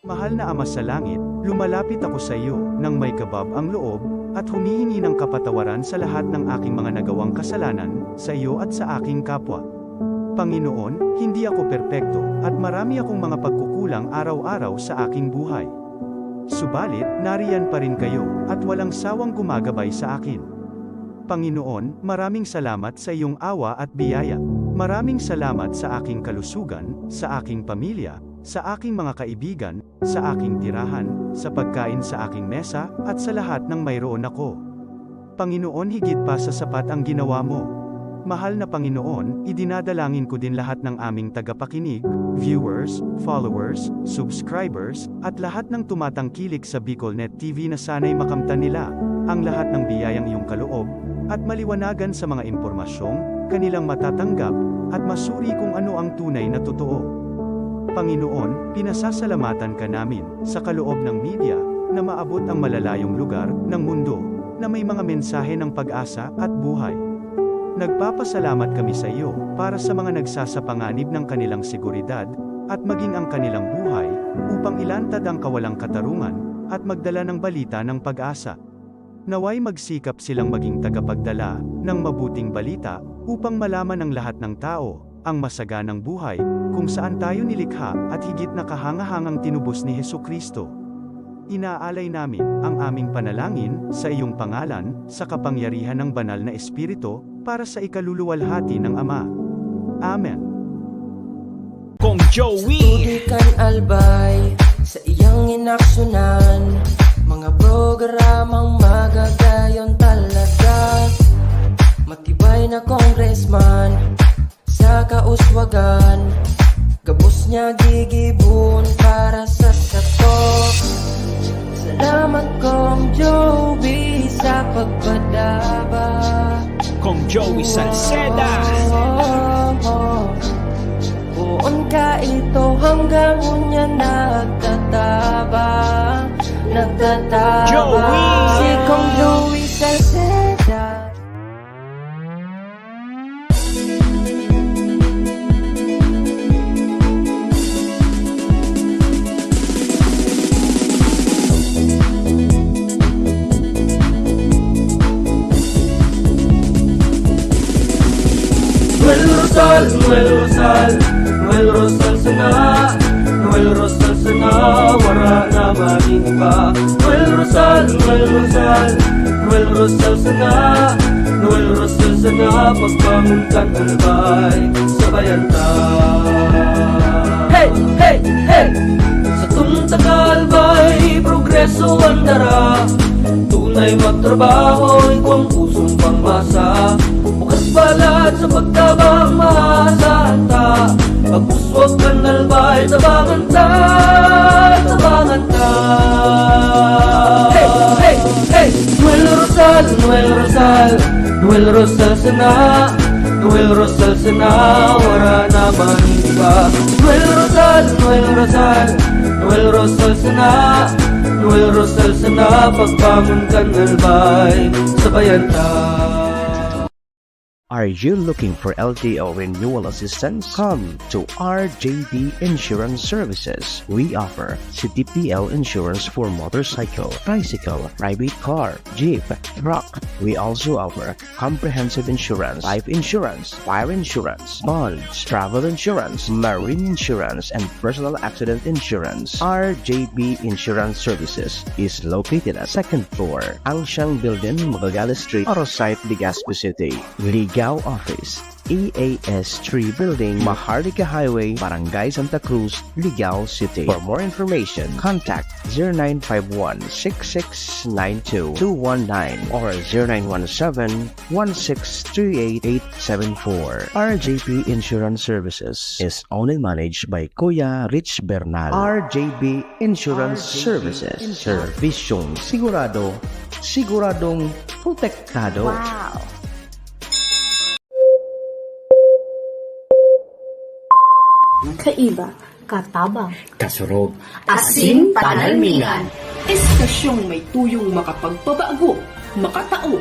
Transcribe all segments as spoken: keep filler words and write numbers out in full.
Mahal na Ama sa Langit, lumalapit ako sa iyo nang may kabab ang loob at humihingi ng kapatawaran sa lahat ng aking mga nagawang kasalanan sa iyo at sa aking kapwa. Panginoon, hindi ako perpekto at marami akong mga pagkukulang araw-araw sa aking buhay. Subalit, nariyan pa rin kayo at walang sawang gumagabay sa akin. Panginoon, maraming salamat sa iyong awa at biyaya. Maraming salamat sa aking kalusugan, sa aking pamilya, sa aking mga kaibigan, sa aking tirahan, sa pagkain sa aking mesa, at sa lahat ng mayroon ako. Panginoon, higit pa sa sapat ang ginawa mo. Mahal na Panginoon, idinadalangin ko din lahat ng aming tagapakinig, viewers, followers, subscribers, at lahat ng tumatangkilik sa BicolNet T V na sana'y makamtan nila ang lahat ng biyayang iyong kaloob at maliwanagan sa mga impormasyong kanilang matatanggap at masuri kung ano ang tunay na totoo. Panginoon, pinasasalamatan ka namin sa kaloob ng media na maabot ang malalayong lugar ng mundo na may mga mensahe ng pag-asa at buhay. Nagpapasalamat kami sa iyo para sa mga nagsasapanganib ng kanilang seguridad at maging ang kanilang buhay upang ilantad ang kawalang katarungan at magdala ng balita ng pag-asa. Naway magsikap silang maging tagapagdala ng mabuting balita upang malaman ng lahat ng tao ang masaganang buhay kung saan tayo nilikha at higit na kahangahangang tinubos ni Jesu-Cristo. Inaalay namin ang aming panalangin sa iyong pangalan, sa kapangyarihan ng Banal na Espiritu, para sa ikaluluwalhati ng Ama. Amen. Kong Joey. Tubig kan Albay, sa iyang inaksunan, mga programang magagayon talaga. Matibay na congressman, sa kauswagan, gabos niya gigibon para sa sato. Salamat, Kong Joey, sa pagpadaba. Kong Joey Salceda. Poon ka ito hanggang unya nagtataba, nagtataba. Joey! Si Kong Joey Salceda. Noel Rosal, Noel Rosal, Noel Rosal sana, Noel Rosal sana, wara na magin iba. Noel Rosal, Noel Rosal, Noel Rosal sana, Noel Rosal sana, pagbangon kan Albay, sabayan ta. Hey, hey, hey! Sa tungtang Albay, progreso ang dara. Tunay magtrabaho, ikaw ang pusong pangmasa. Bukas balat sa pagtabang, maasahan ta. Pag-uswag kan Albay, tabangan ta, tabangan ta. Hey, hey, hey! Noel Rosal, Noel Rosal, Noel Rosal sana, Noel Rosal sana, wara na man iba. Noel Rosal, Noel Rosal, Noel Rosal sana, Noel Rosal sana, pagbangon kan Albay, sabayan ta. Are you looking for L T O renewal assistance? Come to R J B Insurance Services. We offer C T P L insurance for motorcycle, tricycle, private car, jeep, truck. We also offer comprehensive insurance, life insurance, fire insurance, bonds, travel insurance, marine insurance, and personal accident insurance. R J B Insurance Services is located at second floor, Angsiang Building, Magallanes Street, Arosite, Legazpi City. Ligao Office, E A S three Building, Maharlika Highway, Barangay Santa Cruz, Ligao City. For more information, contact zero nine five one six six nine two two one nine or zero nine one seven one six three eight eight seven four. R J P Insurance Services is owned and managed by Kuya Rich Bernal. R J B Insurance Services. Servisyong sigurado, siguradong protektado. Wow! Kaiba, katabang, kasurog, asin panalmingan. Estasyong may tuyong makapagpabago, makatao,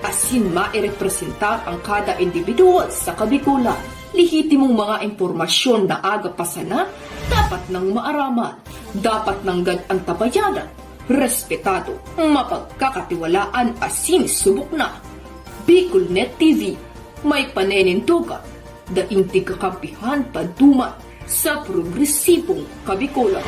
asin mairepresentar ang kada individual sa Kabikolan. Lehitimong mga impormasyon na aga pa sana, Dapat nang maaraman, dapat nanggad an tabayanan, respetado, mapagkakatiwalaan asin subok na. BicolNet T V, may paninindogan, daing tigkakampihan paduman sa progresibong Kabikolan.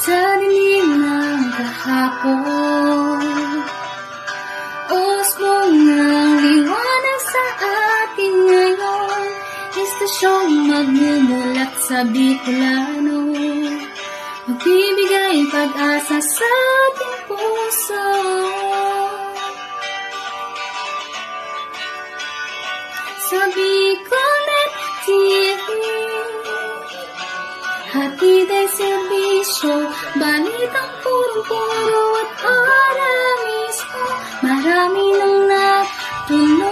Sa dilim ng kahapon, usbong ng liwanag sa atin ngayon, estasyong magmumulat sa Bicolano, magbibigay pag-asa sa ating puso. Sa BicolNet T V, hatid ang serbisyo, balitang purong-puro at para mismo. Marami nang natulungan,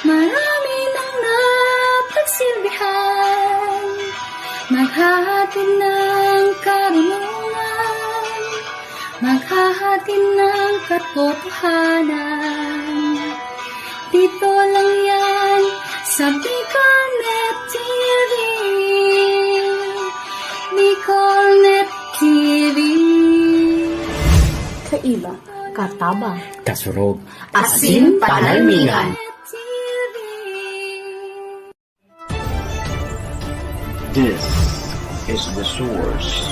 marami nang napagsilbihan. Maghahatid ng karunungan, maghahatid ng katotohanan. Dito lang yan sa BicolNet T V. BicolNet T V. Kaiba, katabang, kasurog, asin panalmingan. This is the source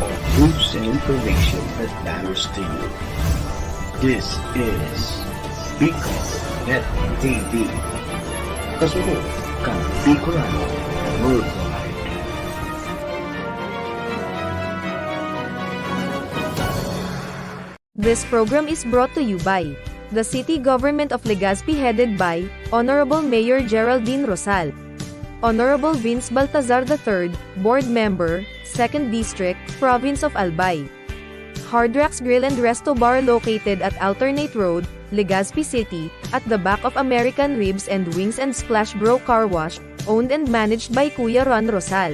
of news and information that matters to you. This is BicolNet T V. Kasunod kan Bicolano Worldwide. This program is brought to you by the City Government of Legazpi, headed by Honorable Mayor Geraldine Rosal, Honorable Vince Baltazar the third, Board Member, Second District, Province of Albay. Hard Rocks Grill and Resto Bar, located at Alternate Road, Legazpi City, at the back of American Ribs and Wings and Splash Bro Car Wash, owned and managed by Kuya Ron Rosal.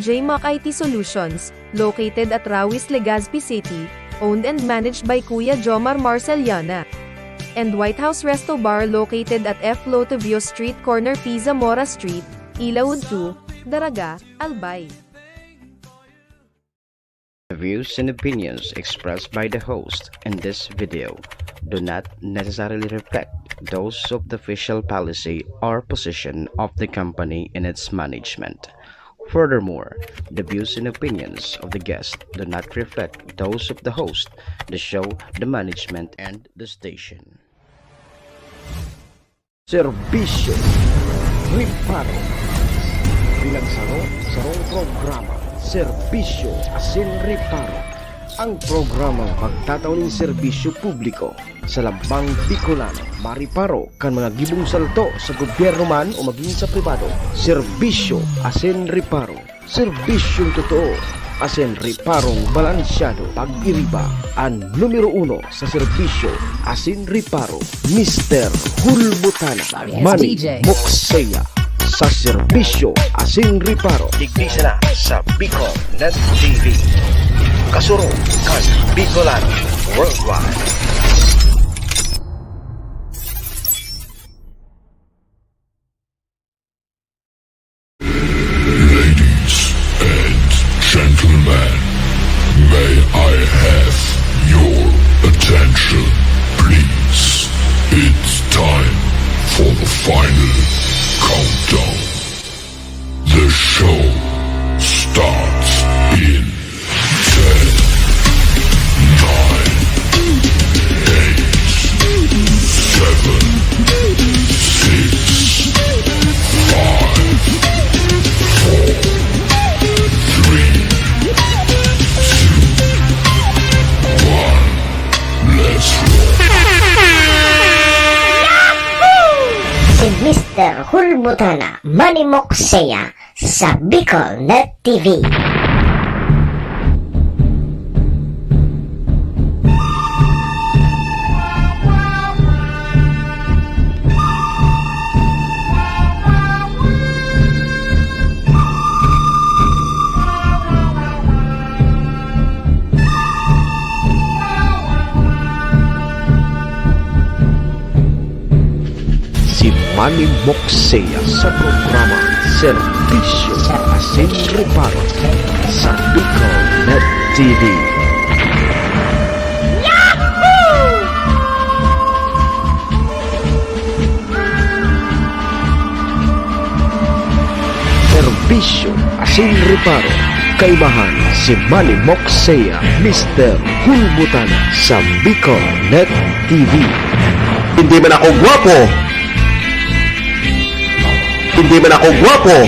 J Mac I T Solutions, located at Rawis, Legazpi City, owned and managed by Kuya Jomar Marceliana. And White House Resto Bar, located at F Lotivio Street, corner P Zamora Street, Ilaud two, Daraga, Albay. The views and opinions expressed by the host in this video do not necessarily reflect those of the official policy or position of the company in its management. Furthermore, the views and opinions of the guest do not reflect those of the host, the show, the management, and the station. Serbisyo Reparo. Pinagsaro, sarong programa, Serbisyo asin Reparo. Ang programang magtatao nin serbisyo publiko sa lambang Bicolano, mareparo kan mga gibong salto sa gobyerno man o magin sa pribado. Serbisyo asin Reparo. Serbisyong totoo asin reparong balansyado. Pag-iriba, an numero uno sa serbisyo asin reparo, Mister Hulbutana. Manny Moksea sa serbisyo asin reparo. Digdi sana sa Bicol Net T V. Kasurog kan Bicolano Worldwide. Ladies and gentlemen, may I have your attention, please? It's time for the final countdown. The show starts in ten, nine, eight, seven, six, five, four, three, two, one. Let's roll. Si Mister Hulbutana, Manny Moksea, sa Bicol Net T V. Manny Moksea sa programa Serbisyo Asin Reparo sa Bicol Net T V. Serbisyo asin reparo, kaimahan si Manny Moksea, Mister Hulbutana sa Bicol Net T V. Hindi man ako gwapo. Hindi man ako gwapo.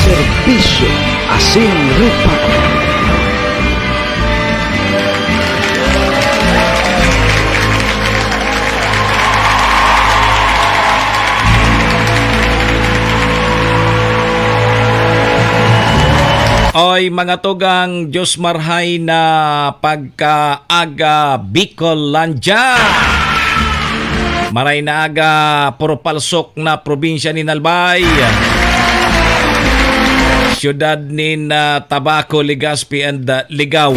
Serbisyo asin reparo. Oy, mga tugang, Diyos marhay na pagkaaga, Bicolandia! Maray na aga, puro palsok na probinsya nin Albay, siyudad nin, ah, Tabaco, Legazpi, and, ah, Ligao.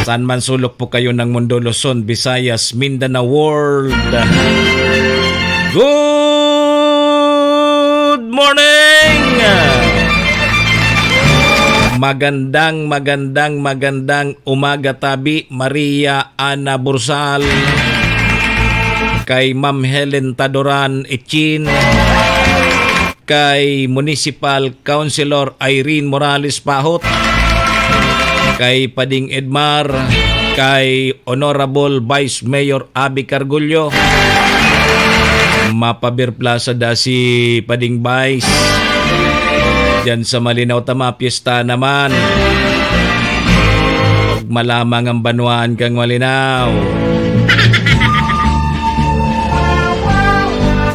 Saan man sulok po kayo ng mundo, Luzon, Visayas, Mindanao World. Good morning! Magandang, magandang, magandang umaga tabi, Maria Ana Bursal, kay Ma'am Helen Tadoran Echin, kay Municipal Councilor Irene Morales Pahot, kay Pading Edmar, kay Honorable Vice Mayor Abby Cargullo. Mapabirplaza da si Pading Vice. Diyan sa Malinao ta, mapyesta naman. Ugma lamang ang banwaan kang Malinao.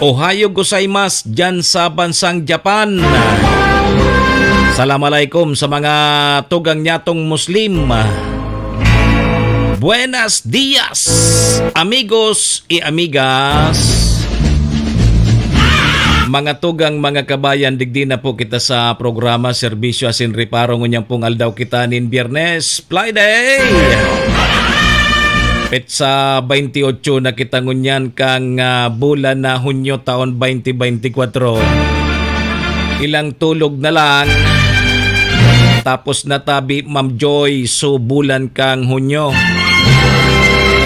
Ohayo gozaimasu diyan sa bansang Japan. Salam alaikum sa mga tugang nyatong Muslim. Buenas dias, amigos y amigas. Mga tugang, mga kabayan, digdi na po kita sa programa Serbisyo Asin Reparo ngunyan pong aldaw kita nin Biyernes, Friday. Petsa twenty-eight na kita ngunyan kang, ah, bulan na Hunyo taon twenty twenty-four. Ilang tulog na lang. Tapos na tabi, Ma'am Joy, so bulan kang Hunyo.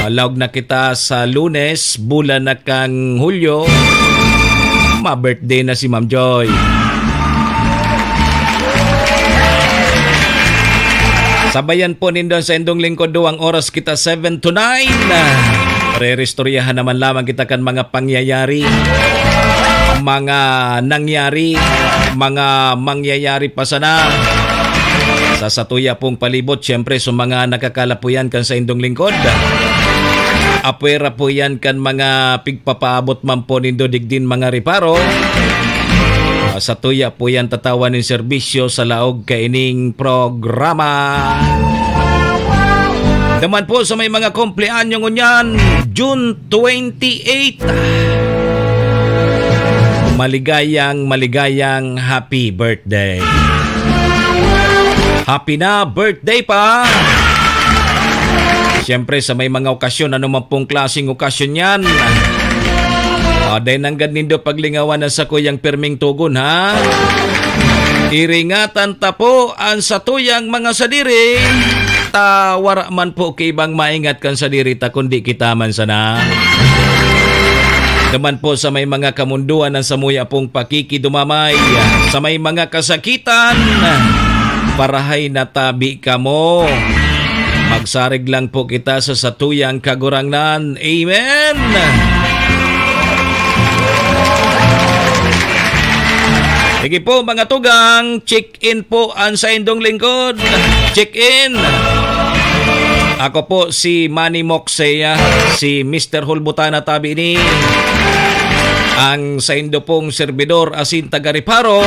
Alaog na kita sa Lunes, bulan na kang Hulyo. Ma-birthday na si Ma'am Joy. Sabayan po nindo sa indong lingkod, duwang oras kita, seven to nine. Reristoryahan naman lamang kita kan mga pangyayari, mga nangyari, mga mangyayari pa sana sa satuya pong palibot. Siyempre, sa mga nakakalapuyan kan sa indong lingkod, apwera po yan kan mga pigpapaabot man po nindo digdin mga reparo. Ah, satuya po yan tatawan nin serbisyo sa laog kaining programa. Naman po sa may mga kumpleanyo ngunyan, June twenty-eight. Maligayang, maligayang happy birthday. Happy na birthday pa! Siyempre, sa may mga okasyon, ano man pong klaseng okasyon yan, ah, dai nanggad nindo paglingawan ang sakuyang pirming togon, ha? Iringatan ta po ang satuyang mga sadiri, ta wara man po kaibang maingat kan sadiri ta, kundi kita man sana. Naman po sa may mga kamundoan ang samuya pong pakikidumamay, sa may mga kasakitan, parahay na tabi kamo. Magsarig lang po kita sa satuyang Kagurangnan. Amen! Sige po, mga tugang, check in po ang saindong lingkod. Check in. Ako po si Manny Moksea, si Mister Hulbutana tabi ni ang saindo pong serbidor asin taga-reparo,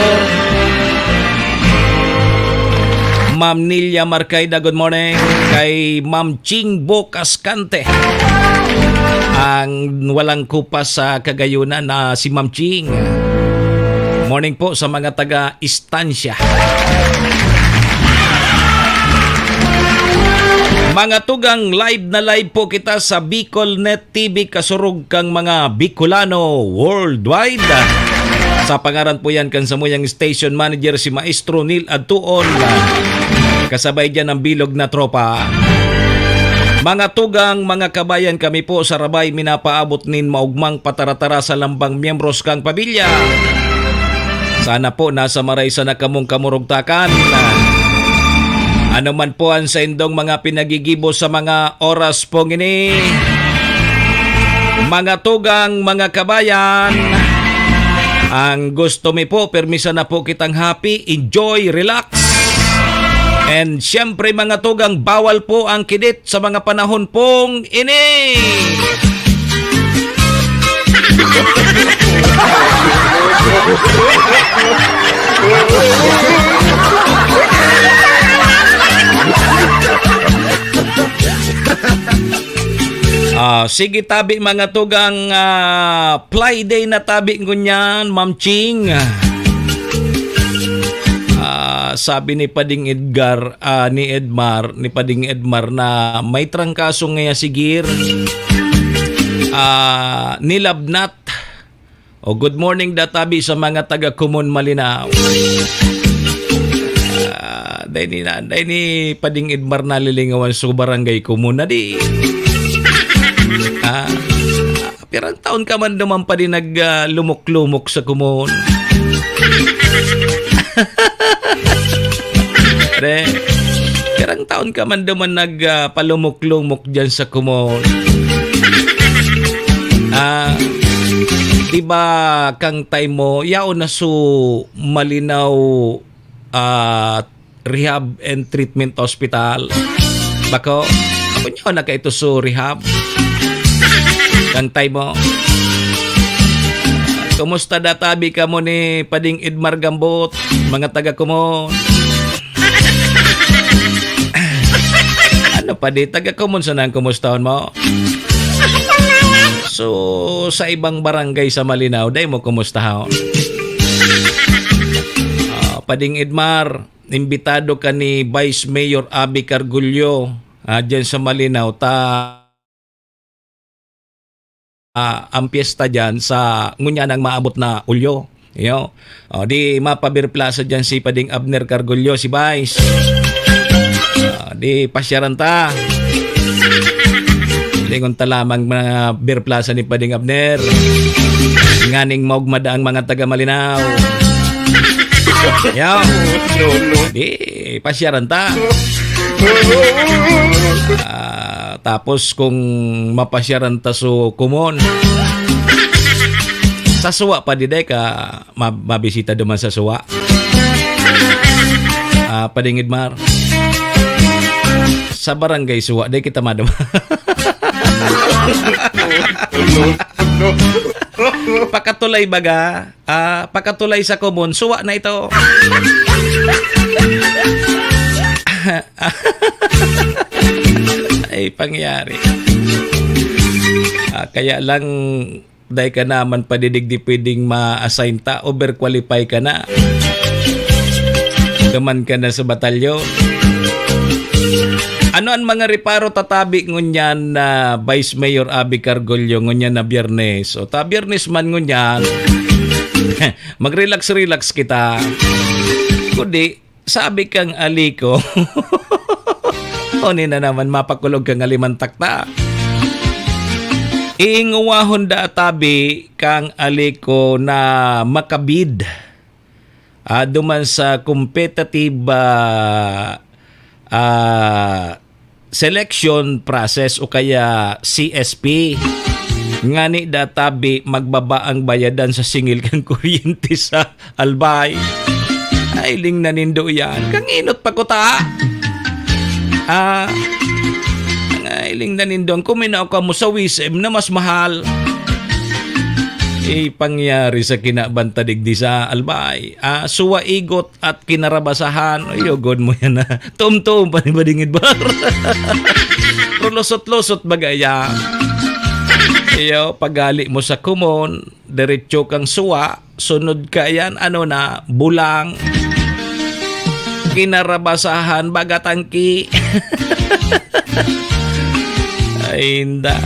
Ma'am Nilia Marcaida, good morning. Kay Ma'am Ching Bo Cascante, ang walang kupas sa Cagayonan na si Ma'am Ching. Morning po sa mga taga Estancia. Mga tugang, live na live po kita sa Bicol Net T V, kasurog kang mga Bicolano worldwide. Sa pangaran po yan kan samuyang station manager, si Maestro Neil Adtuon. Kasabay dyan ang bilog na tropa. Mga tugang, mga kabayan, kami po sa Rabay minapaabot nin maugmang pataratara sa lambang miyembros kang pamilya. Sana po nasa maraysa na kamong kamurugtakan. Ano man po ang saindong mga pinagigibo sa mga oras pong ini, mga tugang, mga kabayan, ang gusto mi po, permisa na po kitang happy, enjoy, relax. And siyempre, mga tugang, bawal po ang kidit sa mga panahon pong ini. Ah, sige tabi, mga tugang, ah, fly day na tabi ngunyan, Ma'am Ching. Ah, sabi ni Pading Edgar, ah, ni Edmar, ni Pading Edmar na may trangkaso ngaya si Gir. Ah, nilagnat. O, good morning, databi sa mga taga Kumon, Malinao. Ah, dai ni na, dai ni Pading Edmar nalilingawan sa barangay Kumon na di. Ah, pirang taon ka man duman pa di nag, ah, lumok-lumok sa Kumon? Pre, pirang taon ka man duman nag, ah, palumok-lumok dyan sa Kumon? Ah, di ba kang time mo, yaon na su Malinao, ah, Rehab and Treatment Hospital? Bako, kunyo na ka ito su rehab? Kang time mo. Kumusta databi kamo ni Pading Edmar Gambot, mga taga Kumon? Ano pa di, taga Kumon sana ang kumustahon mo? So, sa ibang barangay sa Malinao, dai mo kumustahon? Ah, Pading Edmar, imbitado ka ni Vice Mayor Abby Cargullo, ah, dyan sa Malinao, ta, ah, ang piyesta dyan sa ngunyan ang maabot na Hulyo. Iyo. O, di mapabirplaza dyan si Pading Abner Cargullo, si Vice. Ah, di pasyaran ta. Lingon ta lamang mga birplaza ni Pading Abner. Nganing maugmada ang mga taga Malinao. Iyo. Di pasyaran ta. Ah, tapos kung mapasyaran ta su Kumon, sa suwa pa di dai ka ma-, mabisita duman sa suwa. Ah, Pading Edmar. Sa barangay suwa, dai kita maduman. Pakatulay baga. Ah, pakatulay sa Kumon, suwa na ito. Ay, pangyari. Ah, kaya lang, dai ka naman padidigdi pwedeng ma-assign ta, overqualify ka na. Duman ka na sa batalyon. Ano ang mga reparo tatabi ngunyan na Vice Mayor Abby Cargullo ngunyan na Biyernes? O ta, Biyernes man ngunyan, mag-relax-relax kita. Kundi, sabi kang aliko, oni na naman mapakulog kang alimantak ta. Iingowahon da tabi kang aliko na makabid, ah, duman sa competitive, ah, ah, selection process o kaya C S P. Ngani da tabi magbaba ang bayadan sa singil kan kuryente sa Albay. Ay, ling na nindo yan. Kanginot pa ko ta. Ah, ay, ling na nindo. Ang kuminaw ka mo sa Wisem na mas mahal. Ipangyari sa kinaban ta digdi sa Albay. Ah, suwa igot at kinarabasahan. Ay, oh, God mo yan, ah. Tumtum pa ni Badingid Bar. Pero lusot-lusot bagaya. Iyo, pagali mo sa Kumon, diretso kang suwa, sunod ka yan, ano na, bulang. Kinarabasahan, baga tangki. Ay, inda.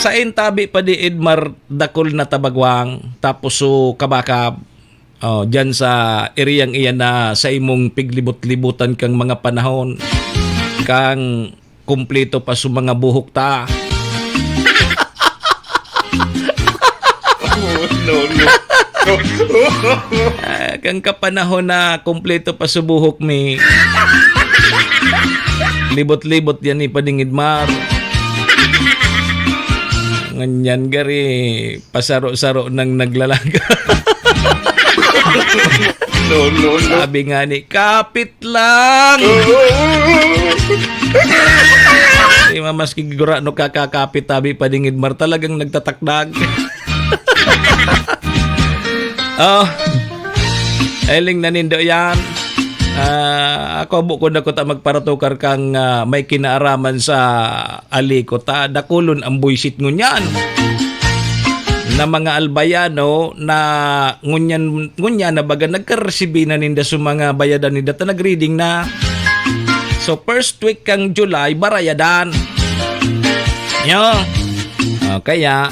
Sa intabi pa di Edmar, dakul na tabagwang, tapos so kabakab. Oh, diyan sa ereyang iyan na sa imong piglibot-libutan kang mga panahon, kang kumpleto pa sa mga buhok ta. No, no, no. Ah, kang kapanahon na kumpleto pa sa buhok mi. Libot-libot yan ni Padingidmar. Nganyan gari, pasaro-saro nang naglalaga. No, no, no. Sabi nga ni, "Kapit lang!" Di mamaski gura no kakakapit, sabi Padingidmar, talagang nagtatakdag. Oh, eling na nindo yan. Ah, ako, bukod ako ta magparatukar kang, ah, may kinaaraman sa aliko ta, dakulon ang buisit ngunyan na mga Albayano na ngunyan, ngunyan na baga nagkaresibi na ninda sa mga bayadan ninda ta nag-reading na. So, first week kang July, barayadan. Yo. O kaya,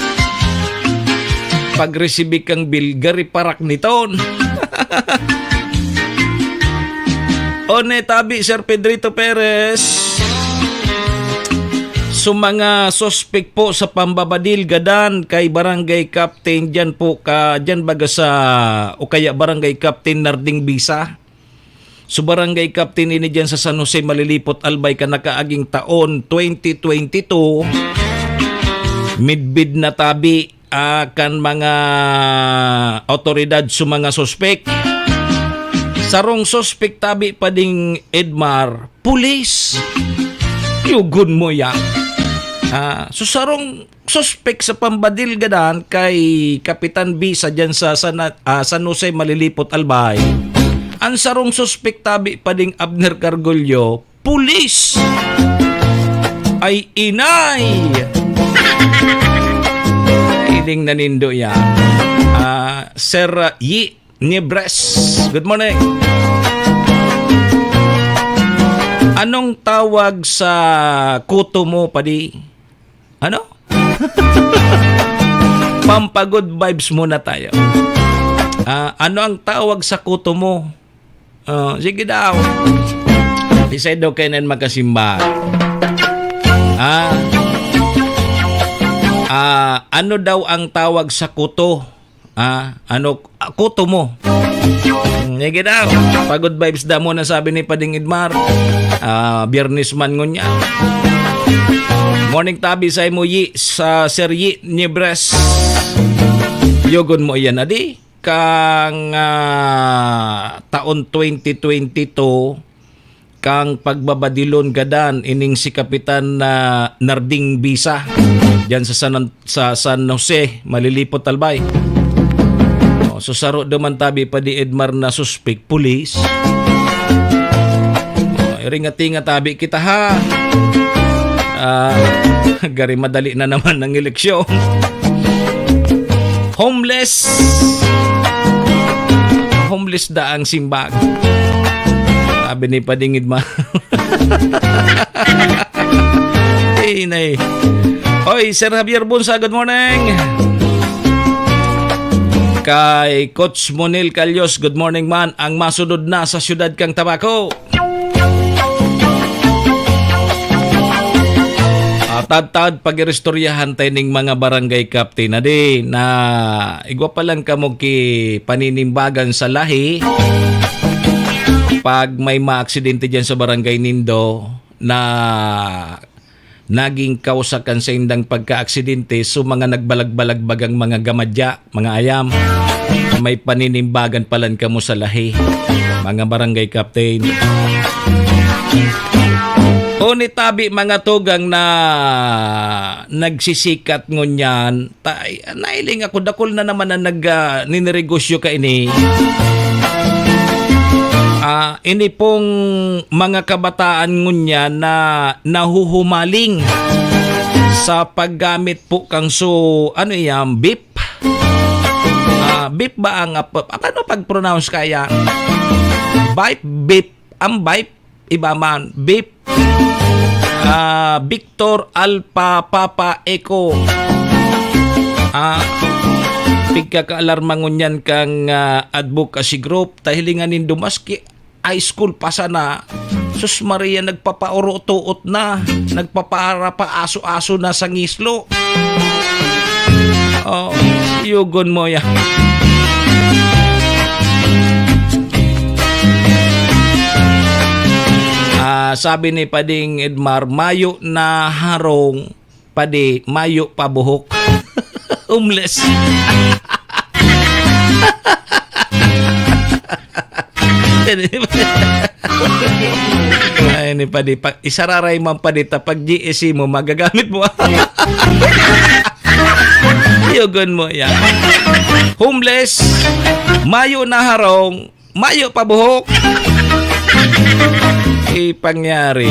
pag-resibi kang bill, gari parak niton. One tabi, Sir Pedrito Perez. So, mga suspek po sa pambabadil gadan kay Barangay Captain diyan po ka, diyan baga sa, o kaya Barangay Captain Narding Bisa. So, Barangay Captain ini diyan sa San Jose, Malilipot, Albay, kan nakaaging taon twenty twenty-two. Midbid na tabi ah, kan mga awtoridad sa mga suspek. Sarong suspek tabi pa ding Edmar, pulis. Yugon mo yan. Ah, so sarong suspek sa pambadil gadan kay Kapitan Bisa dyan sa San, ah, San Jose, Malilipot, Albay. Ang sarong suspek tabi pa ding Abner Cargollo, pulis. Ay, inay! Ining nanindo yan. Ah, Sir Yi Niebres. Good morning. Anong tawag sa kuto mo, padi? Ano? Pampagood vibes muna tayo. Ah, ano ang tawag sa kuto mo? Oh, sige daw. Isay daw kayo na makasimba. Ah, ah, ano daw ang tawag sa kuto? Ah, ano, ah, kuto mo? Hmm, sige daw. Pagod vibes daw muna, sabi ni Pading Edmar. Ah, Biyernes man ngunyan. Morning tabi sa imo, Yi, sa Sir Yi Niebres. Yugon mo iyan, adi? Kang, ah, taon twenty twenty-two, kang pagbabadilon gadan ining si Kapitan na Narding Bisa, diyan sa San, sa San Jose, Malilipot, Albay. Oh, so saro duman tabi pa di Edmar na suspek, pulis. Oh, iringatinga tabi kita, ha. Ah, gari madali na naman ang eleksyon. Homeless. Homeless da ang simbag. Sabi ni Padingid ma. Inay. Oy, Sir Javier Bunsa, good morning. Kay Coach Monel Calyos, good morning man. Ang masunod na sa siyudad kang Tabaco. Ah, tad-tad pag-iristoryahan tayo ning mga barangay captain. Adi, na igwa pa lang kamo ki paninimbagan sa lahi. Pag may maaksidente dyan sa barangay nindo na naging kausa kan saindang pagkaaksidente, so mga nagbalag-balag bagang mga gamadya, mga ayam, may paninimbagan palan kamo sa lahi, mga barangay captain. O ni tabi mga tugang na nagsisikat ngunyan, ta-, ay, nailing ako, dakul na naman ang nag, ah, ninegosyo kaini. Ah, ini pong mga kabataan ngunyan na nahuhumaling sa paggamit po kang so, ano yan, vape? Ah, vape ba ang, ah, pa-, paano pag-pronounce kaya? Vape, vape. Ang vape, iba man, vape. Ah, Victor Alpha Papa Echo. Ah, pigkakaalarma ngunyan kan, ah, advocacy group, ta hilingan nindo maski high school pa sana. Sus Maria, nagpapaoro-tuot na, nagpapaara pa aso-aso na sa ngislo. Oh, yugon mo ya. Ah, sabi ni Pading Edmar, "Mayo na harong, padi, mayo pa buhok." Homeless. Ay, ni Padi, pa, isararay man Padi, ta pag G S C mo, magagamit mo. Yugon mo yan. Homeless, mayo na harong, mayo pa buhok. Ipangyari.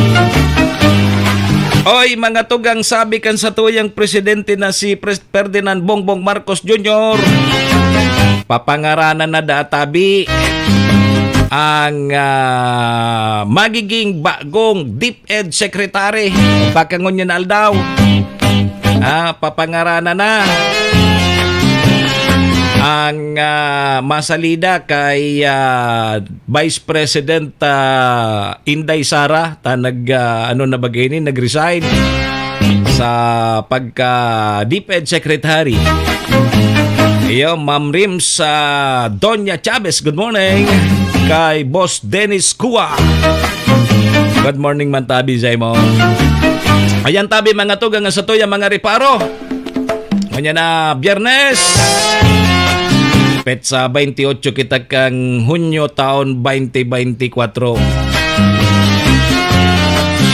Oy, mga tugang, sabi kan satuyang presidente na si Pres-, Ferdinand Bongbong Marcos Junior, papangaranan na daa tabi ang, ah, magiging bagong DepEd Secretary. Baka ngunyan na aldaw. Ah, papangaranan na ang, ah, masalida kay, ah, Vice President, ah, Inday Sara, ta nag, ah, ano na ba ini, nag-resign sa pagka DepEd Secretary. Iyo, Ma'am Rims, ah, Doña Chavez, good morning. Kay Boss Dennis Cua, good morning man tabi sa imo. Ayan tabi, mga tugang, sa tuya, mga reparo. Kanya na, Biyernes, petsa twenty-eight kita kan Hunyo, taon twenty twenty-four.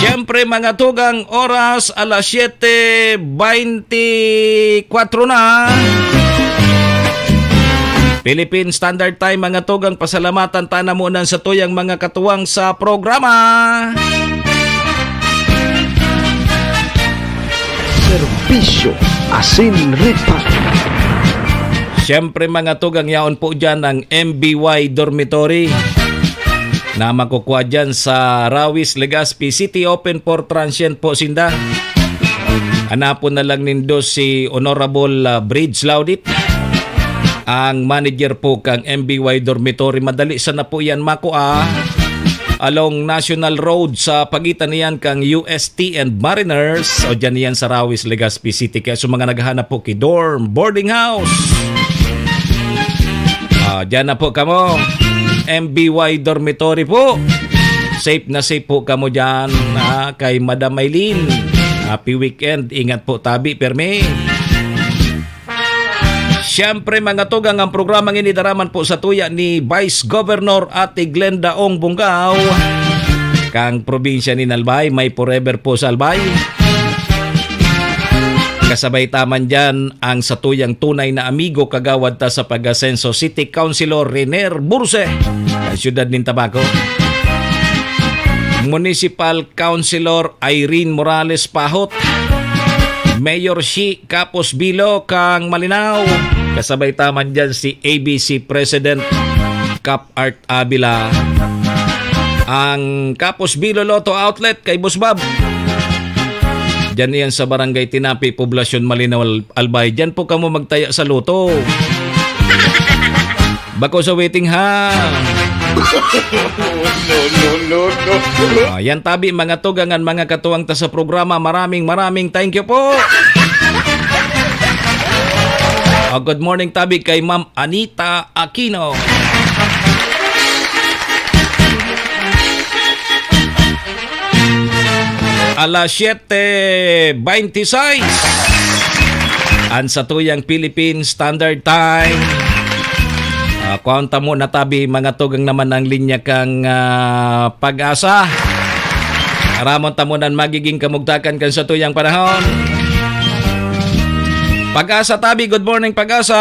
Siyempre, mga tugang, oras alas siyete twenty-four na. Philippine Standard Time, mga tugang, pasalamatan ta na muna sa tuyang mga katuwang sa programa. Serbisyo asin reparo. Siyempre, mga tugang, yaon po dyan ang M B Y Dormitory na makukuha dyan sa Rawis, Legazpi City. Open for transient po sinda. Hanapon na lang nindo si Honorable, ah, Bridge Laudit, ang manager po kang M B Y Dormitory. Madali sana po yan makua along National Road sa pagitan niyan kang U S T and Mariners, o dyan yan sa Rawis, Legazpi City. Kaya sa mga naghahanap po ki dorm, boarding house, ah, dyan na po kamo. M B Y Dormitory po. Safe na safe po kamo dyan, ah, kay Madam Maylene. Happy weekend. Ingat po tabi, permi. Siyempre, mga tugang, ang programang ini daraman po sa tuya ni Vice Governor Ate Glenda Ong Bungao, kang probinsya ni Albay. May forever po sa Albay. Kasabay ta man dyan ang satuyang tunay na amigo, kagawad ta sa pag-asenso, City Councilor Renier Burse, sa siyudad nin Tabaco. Municipal Councilor Irene Morales Pahot, Mayor Shi Kapos Bilo kang Malinao. Kasabay ta man dyan si A B C President Cap Art Avila. Ang Kapos Bilo Lotto Outlet kay Boss Bob. Diyan yan sa Barangay Tinapi, Poblasyon Malinao, Al-, Albay. Diyan po kamo magtaya sa lotto. Bako sa waiting ha. No, no, no, no. Ah, yan tabi, mga tugangan, mga katuwang ta sa programa. Maraming, maraming thank you po. Ah, good morning tabi kay Ma'am Anita Aquino. Alas siyete beintisais. An satuyang Philippine Standard Time. Ah, kuwan ta muna tabi, mga tugang naman ang linya kang, ah, Pag-asa. Aramon ta muna an magiging kamugtakan kan satuyang panahon. Pag-asa tabi, good morning, Pag-asa.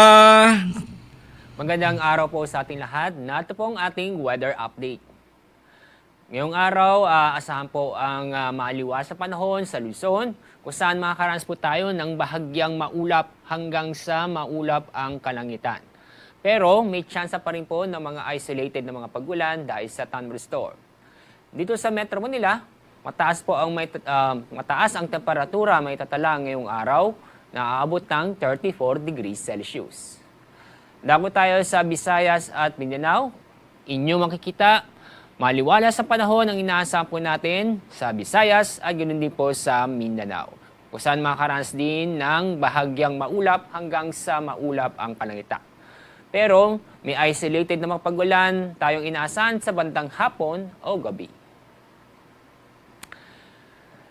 Magandang araw po sa ating lahat. Narito po ang ating weather update. Ngayong araw, ah, asahan po ang, ah, maliwas na panahon sa Luzon, kung saan makakaranas po tayo ng bahagyang maulap hanggang sa maulap ang kalangitan. Pero may tsansa pa rin po ng mga isolated na mga pag-ulan dahil sa thunderstorm. Dito sa Metro Manila, Mataas po ang may, ah, mataas ang temperatura may tatala ngayong araw na aabot ng thirty-four degrees Celsius. Dako tayo sa Visayas at Mindanao. Inyo makikita, maliwalas sa panahon ang inaasahan po natin sa Visayas at ganoon din po sa Mindanao, kung saan makakaranas din ng bahagyang maulap hanggang sa maulap ang kalangitan. Pero may isolated na mga pag-ulan tayong inaasahan sa bandang hapon o gabi.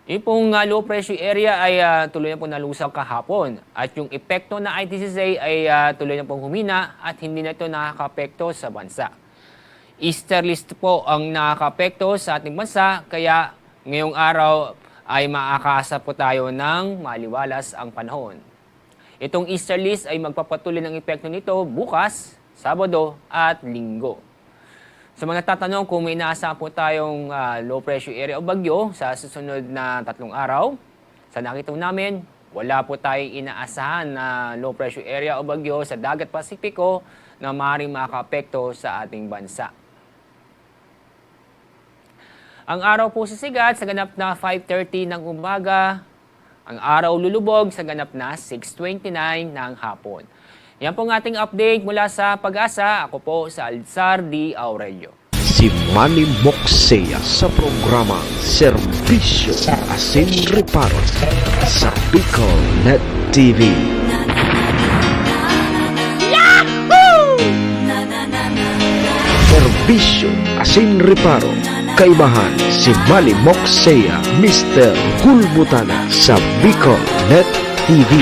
Yung pong, ah, low pressure area ay, ah, tuloy na pong nalusaw kahapon at yung epekto na I T C Z ay, ah, tuloy na pong humina at hindi na ito nakakaapekto sa bansa. Easterlies po ang nakakaapekto sa ating bansa, kaya ngayong araw ay makakaasa po tayo ng maliwalas ang panahon. Itong easterlies ay magpapatuloy ng epekto nito bukas, Sabado at Linggo. Sa mga nagtatanong kung may inaasahan po tayong, ah, low pressure area o bagyo sa susunod na tatlong araw, sa nakita namin, wala po tayong inaasahan na low pressure area o bagyo sa Dagat Pasipiko na maaaring makaapekto sa ating bansa. Ang araw po sisikat sa ganap na five thirty ng umaga. Ang araw lulubog sa ganap na six twenty-nine ng hapon. Yan po ang ating update mula sa Pag-asa. Ako po si Alzar D. Aurelio. Si Manny Moksea sa programang Serbisyo Asin Reparo sa Bicol Net T V. Serbisyo Asin Reparo. Kaibahan si Manny Moksea, Mister Gulbutana sa Bicol Net T V.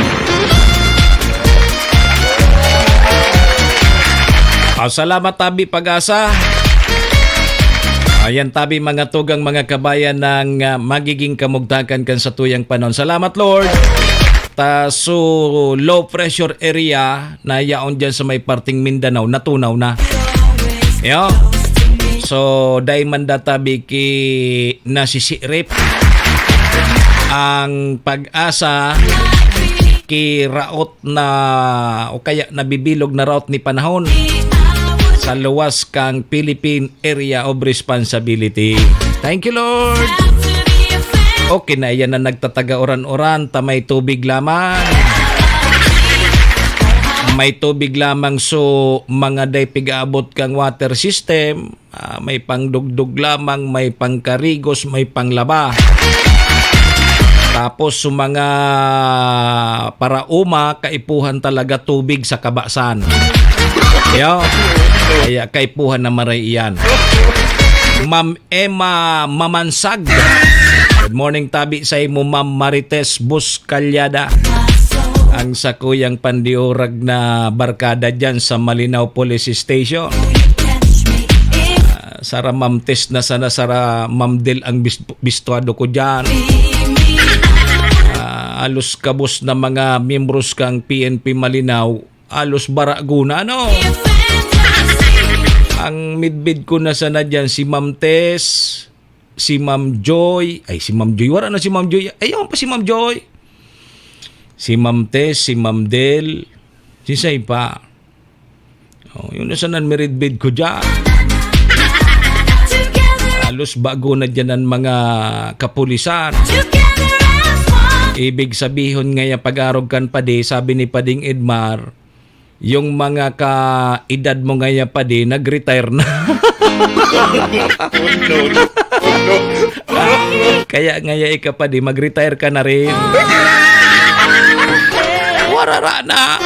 Ah, salamat, tabi Pag-asa. Ayan, tabi mga tugang, mga kabayan ng, ah, magiging kamugtakan kan satuyang panahon. Salamat, Lord. Ta, so, low pressure area na yaon dyan sa may parting Mindanao, natunaw na. Yo. So, dai man da tabi ki nasisirip ang Pag-asa ki raot na o kaya nabibilog na raot ni panahon sa luwas kang Philippine Area of Responsibility. Thank you, Lord. Okay na, yan na nagtataga uran-uran, ta may tubig lamang. May tubig lamang, so mga day pigaabot kang water system, ah, may pangdugdog lamang, may pangkarigos, may panglaba. Tapos, sa mga parauma, kaipuhan talaga tubig sa kabasan. Yo. Kaya kaipuhan na maray iyan. Ma'am Emma Mamansag. Good morning, tabi sa imo, Ma'am Marites Buscalyada. Ang sakuyang pandiurag na barkada dyan sa Malinao Police Station. Ah, sara Ma'am Tess na sana, sara Ma'am Del ang bis-, bistuado ko dyan. Ah, halos kabos na mga miyembros kang P N P Malinao, halos barago na, no? Ang midbid ko na sana dyan, si Ma'am Tess, si Ma'am Joy. Ay, si Ma'am Joy. Wala na si Ma'am Joy. Ay, yun pa si Ma'am Joy. Si Ma'am Tess, si Ma'am Del. Si Say pa. Oh, yun na sana miridbid ko dyan. Halos bago na dyan ang mga kapulisan. Ibig sabihon ngaya, pag-arog kan padi, sabi ni Pading Edmar, yung mga ka-edad mo ngaya, padi, nag-retire na. Oh, no, no. Oh, no. Kaya ngaya ika, padi, mag-retire ka na rin. Warara na.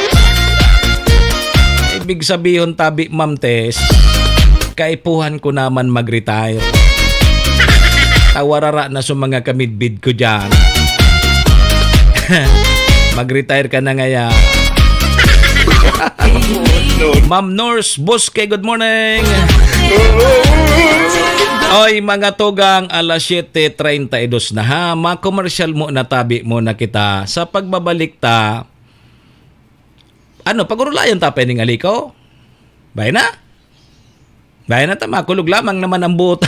Ibig sabihon, tabi, Ma'am Tess, kaipuhan ko naman mag-retire. Tawarara na sa mga kamidbid ko dyan. Mag-retire ka na ngaya. Ma'am Nurse Bosque, good morning. Oy, mga tugang, alas siyete treinta y dos na ha. Ma-commercial mo na, tabi mo na kita. Sa pagbabalik ta, ano, pag-urulayan ta pa ining aliko? Bay na? Bay na ta, makulog lamang naman ang buot.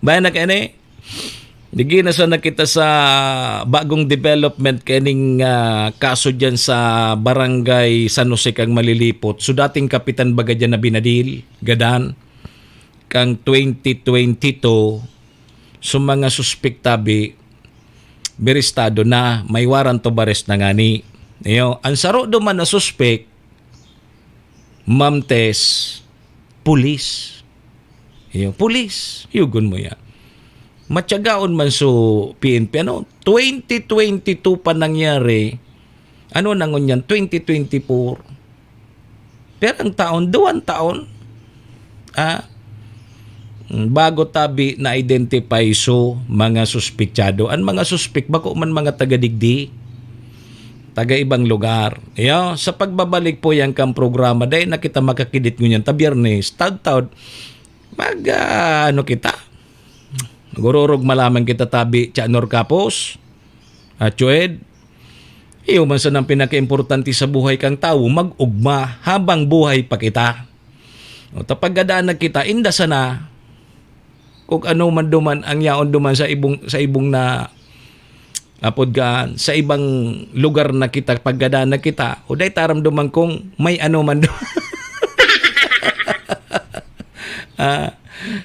Bay na kaya ni? Digi na sana kita sa bagong development kaining, ah, kaso dyan sa Barangay San Jose kang Malilipot. So, dating kapitan baga dyan na binadil, gadan, kang twenty twenty-two, So, mga suspek tabi, biristado na, may warrant of arrest na ngani. Iyo, ang saro duman na suspek, Ma'am Tess, pulis. Iyo, pulis, yugon mo yan. Matyagaon man so P N P, ano, twenty twenty-two pa nangyari, ano na ngunyan, twenty twenty-four. Pero ang taon, duwang taon, ah, bago tabi na-identify so mga suspetsado. Ang mga suspek, bako man mga taga-digdi, taga-ibang lugar. Iyo, sa pagbabalik po yan kang programa, dahil na kita makakidit ngunyan ta Biyernes, taud-taud, mag, ah, ano kita? Magururog malaman kita tabi, Chanor Kapos, at Chued. Iyo man sanang pinakaimportante sa buhay kang tawo, mag-ugma habang buhay pa kita. O, ta pagkadaan na kita, inda sana, kung ano man duman ang yaon duman sa ibong, sa ibong na, apod ka, sa ibang lugar na kita, pagkadaan na kita, o dai taram duman kung may ano man duman. Ah,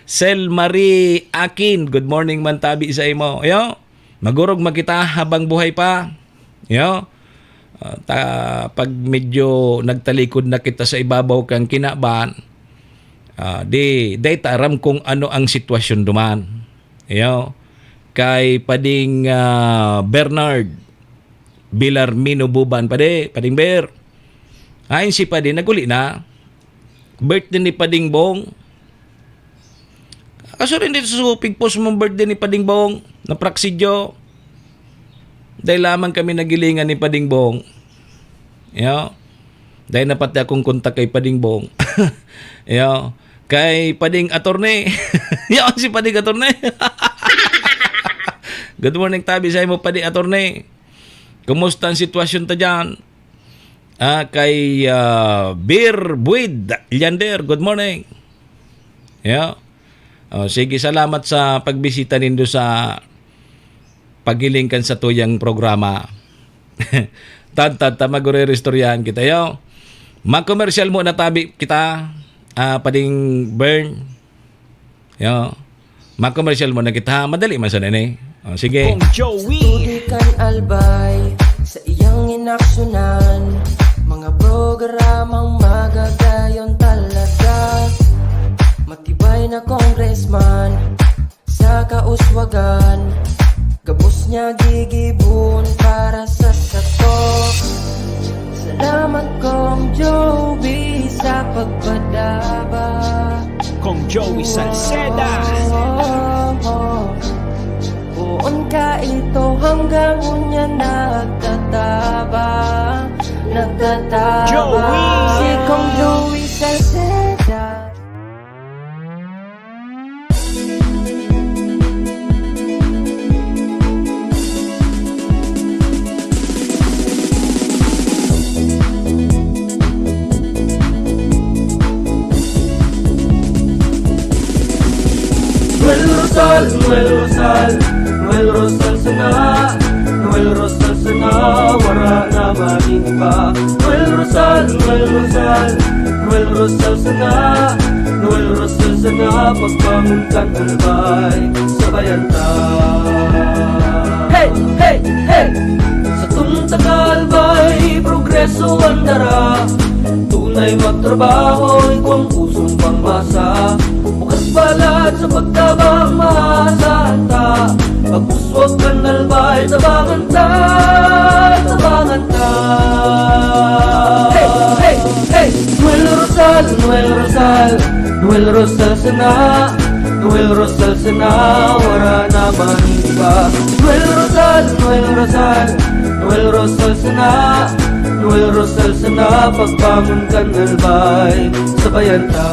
Sel Marie Akin, good morning man tabi sa imo. Iyo, magurog man kita habang buhay pa. Iyo, ah, ta, pag medyo nagtalikod na kita sa ibabaw kang kinaban, ah, di, dai ta aram kung ano ang sitwasyon duman. Iyo, kay Pading, ah, Bernard Bilarmino Buban, Padi, Pading Ber. Ayon si Padi, naguli na. Birthday ni Pading Bong. Kaso rin dito sa Supig Post mong birthday ni Pading Bong, na praksidyo. Dahil lamang kami nagilingan ni Pading Bong. Yo. Dahil na pati akong kontak kay Pading Bong. Yo. Kay Pading Attorney. Yaon si Pading Attorney. Good morning, tabi sa imo, Pading Attorney. Kumusta ang sitwasyon ta dyan? Ah, kay, ah, Beer Buid Llander, good morning. Yeah. Oh, sige, salamat sa pagbisita nindo sa paghiling kan satuyang programa. Tantad ta, magure-istoryahan kita, yo. Makomersyal muna tabi kita, ah, Pading Bern. Yo. Makomersyal muna kita, ha? Madali man sana ini. Oh, sige. Kong Joey. Tubig kan Albay sa iyang inaksyonan. Mga programang magagayon talaga. Matibay na congressman sa kauswagan. Gabos niya gigibon para sa sato. Salamat, Kong Joey, sa pagpadaba. Kong Joey Salceda. Poon ka ito hanggang unya nagtataba, nagtataba. Joey! Si Kong Joey Salceda. Noel Rosal, Noel Rosal, Noel Rosal sana, Noel Rosal sana, wara na maning iba. Noel Rosal, Noel Rosal, Noel Rosal sana, Noel Rosal sana, pagbangon kan Albay, sabayan ta. Hey, hey, hey! Sa tungtang Albay, progreso ang dara. Tunay magtrabaho, igwang pusong pangmasa. Bukas palad sa pagtabang, maasahan ta. Pag-uswag kan Albay, tabangan ta, tabangan ta. Hey, hey, hey! Noel Rosal, Noel Rosal, Noel Rosal sana, Noel Rosal sana, wara na maning iba. Noel Rosal, Noel Rosal, Noel Rosal sana, Noel Rosal sana, pagbangon kan Albay, sabayan ta.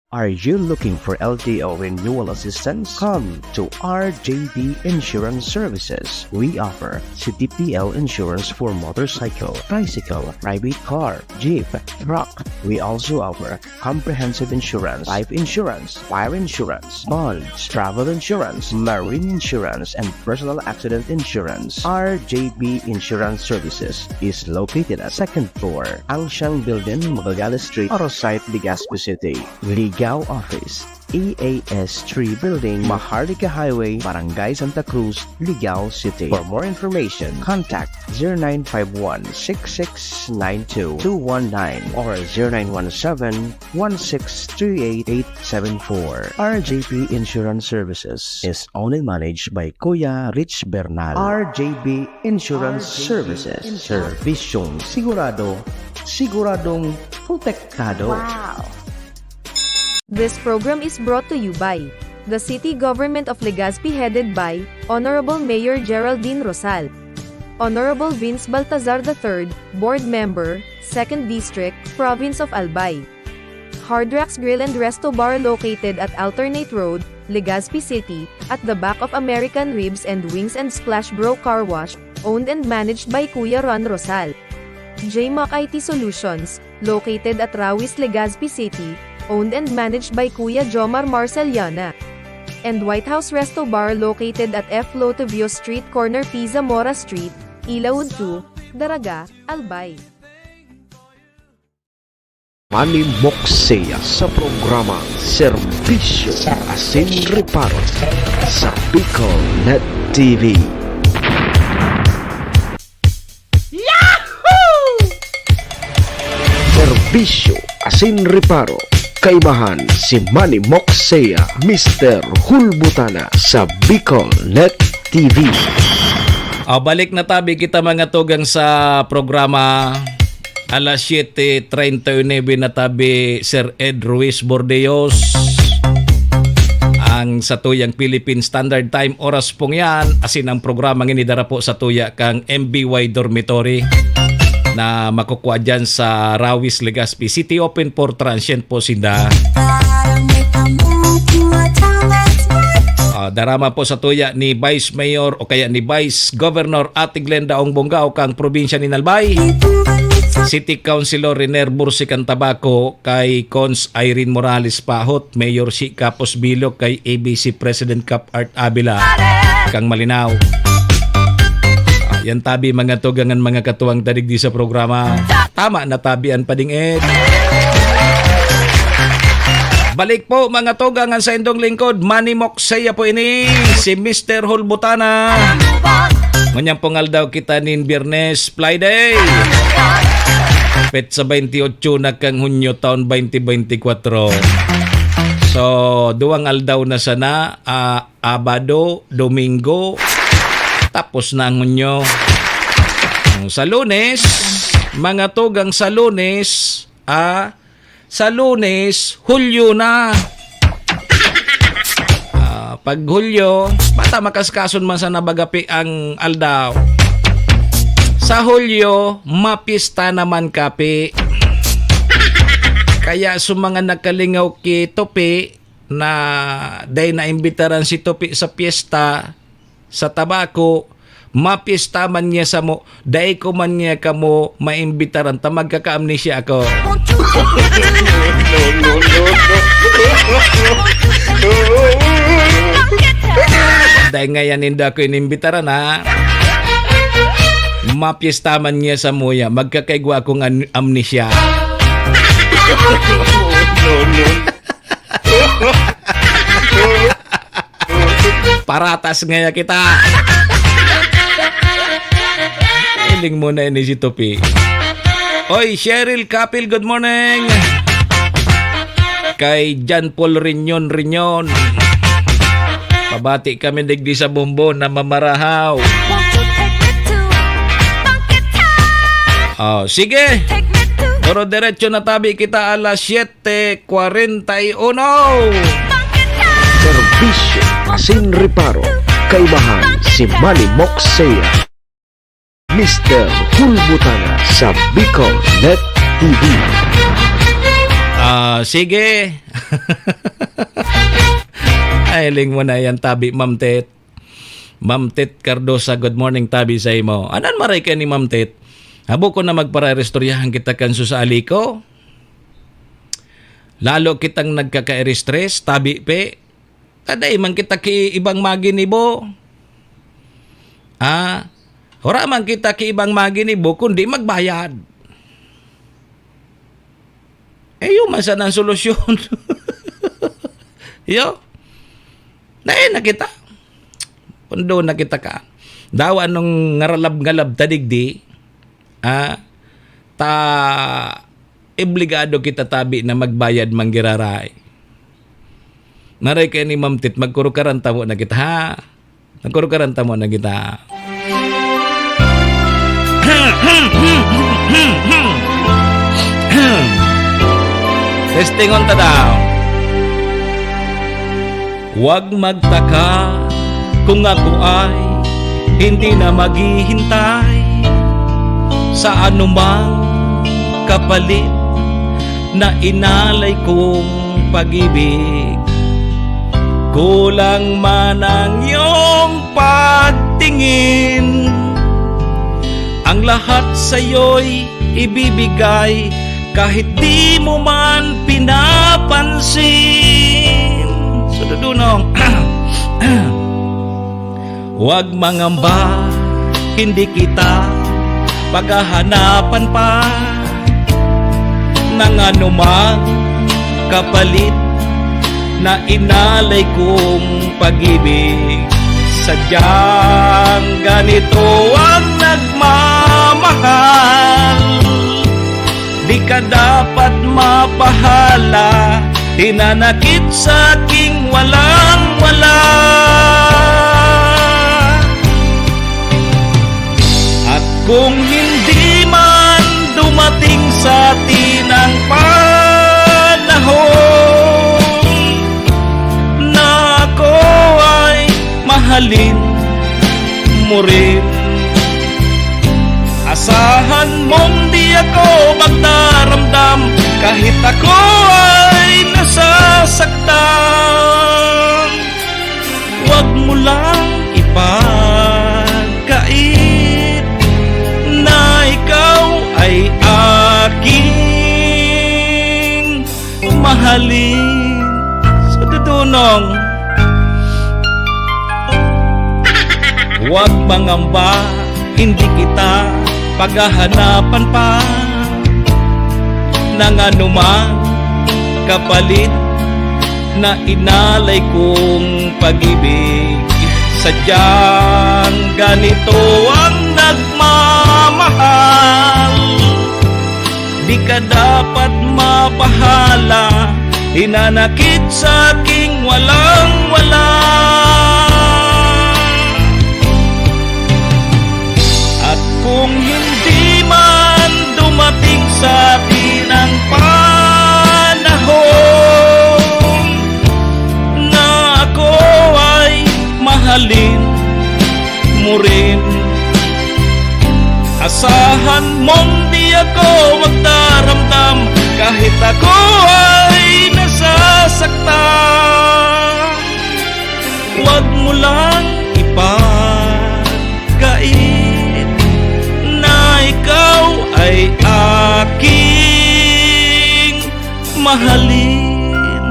Are you looking for L T O renewal assistance? Come to R J B Insurance Services. We offer C T P L insurance for motorcycle, tricycle, private car, jeep, truck. We also offer comprehensive insurance, life insurance, fire insurance, bonds, travel insurance, marine insurance, and personal accident insurance. R J B Insurance Services is located at second floor, Angsiang Building, Magallanes Street, Arosite, Legazpi City. Ligao Office, E A S three Building, Maharlika Highway, Barangay Santa Cruz, Ligao City. For more information, contact zero nine five one six six nine two two one nine or zero nine one seven one six three eight eight seven four. R J P Insurance Services is owned and managed by Kuya Rich Bernal. R J B Insurance Services. Servisyong sigurado, siguradong protektado. Wow! This program is brought to you by the City Government of Legazpi, headed by Honorable Mayor Geraldine Rosal, Honorable Vince Baltazar the third, Board Member, Second District, Province of Albay. Hard Rocks Grill and Resto Bar, located at Alternate Road, Legazpi City, at the back of American Ribs and Wings and Splash Bro Car Wash, owned and managed by Kuya Ron Rosal. J Mac I T Solutions, located at Rawis, Legazpi City, owned and managed by Kuya Jomar Marceliana. And White House Resto Bar, located at F Lotovio Street, corner P Zamora Street, Ilaud two, Daraga, Albay. Manny Moxea sa programang Serbisyo Asin Reparo sa Bicol Net T V. Yahoo! Serbisyo Asin Reparo, kaibahan si Manny Moxea, Mister Hulbutana sa Bicol Net T V. Ah, balik na tabi kita, mga tugang, sa programa. Alas siyete treinta y nuebe na tabi, Sir Ed Ruiz Bordeos. Ang satuyang Philippine Standard Time, oras pong yan, asin ang programang ini dara po sa tuya kang M B Y Dormitory na makukuha dyan sa Rawis, Legazpi City. Open for transient po sinda. Ah, darama po sa tuya ni Vice Mayor o kaya ni Vice Governor Ate Glenda Ong Bongga o kang probinsya ni Albay, City Councilor Riner Bursi kan Tabaco, kay Cons Irene Morales Pahot, Mayor si Capos Bilog, kay A B C President Cap Art Avila kang Malinao. Ah, yan tabi, mga tugang, an mga katuwang ta digdi sa programa. Tama na tabi an pading-ed. Balik po, mga tugang, an saindong lingkod, Manny Moxea po ini, si Mister Hulbutana. Ngunyan pong aldaw kita nin Biyernes, Friday. Petsa twenty-eight na kang Hunyo, taon twenty twenty-four. So, duwang aldaw na sana, ah, Abado, Domingo, tapos na ang Hunyo. Sa Lunes, mga tugang, sa Lunes, ah, sa Lunes, Hulyo na. Ah, pag Hulyo, bata makaskason man sana bagapi ang aldaw. Sa Hulyo, mapista naman kapi. Kaya sa mga nakalingaw ki Tupi, na dai naimbitaran si Tupi sa piyesta, sa Tabaco, mapiyesta man niya samo, dai ko man niya kamo maimbitaran ta magkaka-amnesia ako. Dai ngayan ninda ako inimbitaran, ha? Mapiyesta man niya samuya, magkakaigwa akong an-, amnesia. Paratas ngaya kita. Hiling mo na ini si Tupi. Oy, Cheryl Kapil, good morning. Kay John Paul Reunion, Reunion. Pabati kami digdi sa Bombo na mamarahaw. Oh, sige. Pero diretso na tabi kita alas siyete kwarenta y uno. Serbisyo asin reparo, kaibahan si Manny Moxea, Mister Hulbutana sa Bicol Net T V. Ah, sige. Ay, ling mo na yan, tabi, Ma'am Tet. Ma'am Tet Cardosa, good morning, tabi sa imo. Anan maray ka ni Ma'am Tet? Habo ko na magpararistoryahan kita kan susaali ko. Lalo kitang nagkaka-stress, tabi pe. Taday man kita ki ibang maginibo. Ah, wala man kita ki ibang maginibo, kundi magbayad. Eh, yun man sana ang solusyon. Iyo. Dai na kita. Pundo na kita ka. Dawa nung ngaralab-ngalab ta digdi, ah, ta obligado kita tabi na magbayad man giraray. Maray kayo ni Ma'am Tit, magkurukaran tamo na kita, ha? Magkurukaran tamo na kita. Testingon ta daw. Huwag magtaka kung ako ay hindi na maghihintay sa anumang kapalit na inalay kong pag-ibig. Kulang man ang iyong pagtingin, ang lahat sa'yo'y ibibigay kahit di mo man pinapansin. Sududunong. Huwag mangamba, hindi kita paghahanapan pa ng anumang kapalit na inalay kong pag-ibig. Sadyang ganito ang nagmamahal. Di ka dapat mapahala, hinanakit sa aking walang-wala. At kung hindi man dumating sa atin ang panahon na ako ay mahalin mo rin, asahan mong di ako magdaramdam kahit ako ay nasasaktan. Huwag mo lang ipagkait na ikaw ay aking mahalin. Sa totoong, huwag mangamba, hindi kita paghahanapan pa ng anumang kapalit na inalay kong pag-ibig. Sadyang ganito ang nagmamahal. Di ka dapat mapahala, hinanakit sa aking walang-wala. At kung hindi man dumating sa atin ang panahon na ako ay mahalin mo rin, asahan mong di ako magdaramdam kahit ako ay nasasaktan. Huwag mo lang ipagkait na ikaw ay aking mahalin.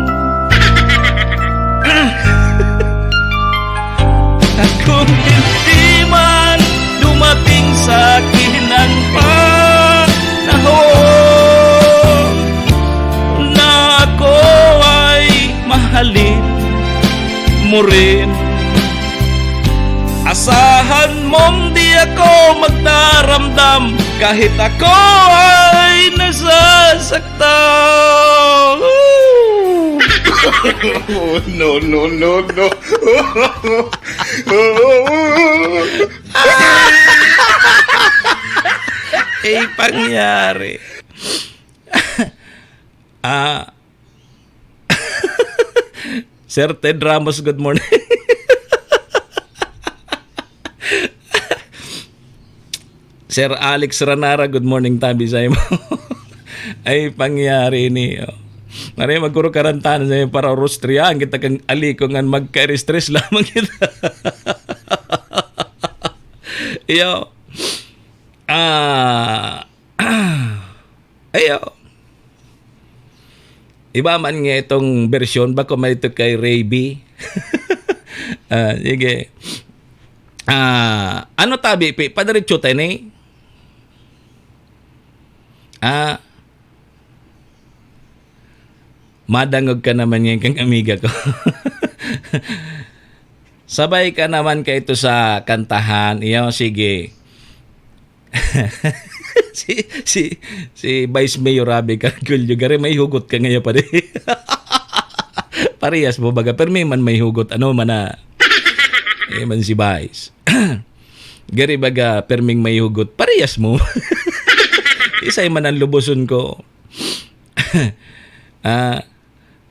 At kung hindi man dumating sa akin ang panahon na ako ay mahalin mo rin, asahan mong di ako magdaramdam kahit ako ay nasasaktan. No, no, no, no. Eh, pangyari. Ah, Sir Ted Ramos, good morning. Sir Alex Ranara, good morning, tabi sa imo. Ay, pangyari ini, oh. Maray, magkurukarantan sa imo para urustrihan kita kan aliko ngan magka-stress lamang kita. Iyo. Ah, Ayo. Iba man nga itong bersyon, bako man ito kay Ray B. Ah, sige. Ah, ano tabi, Pi? Padiretso tayo ni? Ah, Madangog ka naman ngayon kang amiga ko. Sabay ka naman kaito sa kantahan. Iyo, sige. Si, si, si Vice Mayor Rabi Cargullo, gari may hugot ka ngayon, pare. Parehas mo baga, pero may man may hugot. Ano man na, eh, man si Vice. Gari baga, perming may hugot. Parehas mo. Isay man ang lubuson ko. Ah,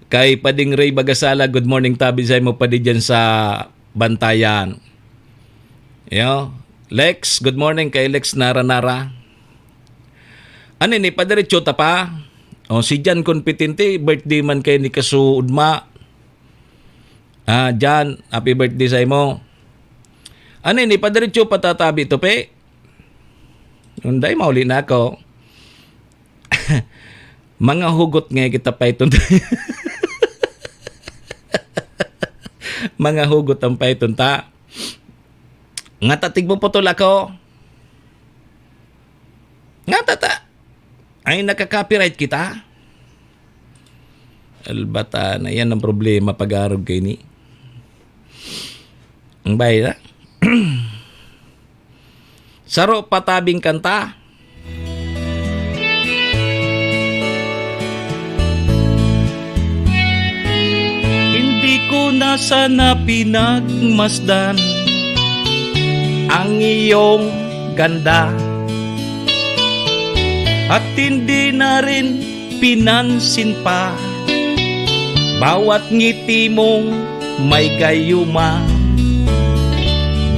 kay Pading Ray Bagasala, good morning, tabi sa imo, padi, dyan sa Bantayan. Yo, Lex, good morning kay Lex Nara Nara. Ano ni, padiretso ta pa? O, si Jan Competente, birthday man kay ni kasuod ma. Ah, Jan, happy birthday sa imo. Ano ni, padiretso pa ta tabi, tupi? Unday, mauli na ako. Mga hugot nga kita pa iton. Mga hugot ang pa iton ta. Nga tatig mo putol ako. Nga tata. Ay, nakaka-copyright kita. Albata na yan ang problema pag-arog kay ni. Ang bahay na. Saro pa tabing kanta. Hindi ko na sana pinagmasdan ang iyong ganda. At hindi na rin pinansin pa bawat ngiti mong may gayuma.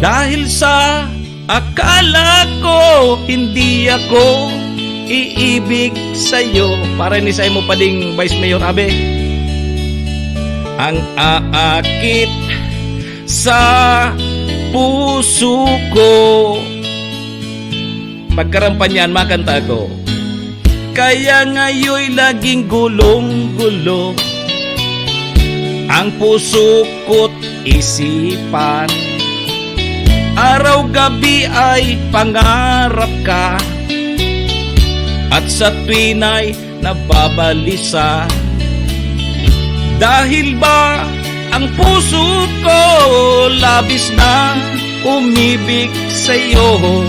Dahil sa akala ko, hindi ako iibig sa'yo. Para ni sa imo pa ding Vice Mayor Abe. Ang aakit sa puso ko. Pagkarampan niyan, makanta ko. Kaya ngayoy laging gulong-gulo ang puso ko't isipan. Araw-gabi ay pangarap ka, at sa tuwin ay nababalisa. Dahil ba ang puso ko labis na umibig sa'yo?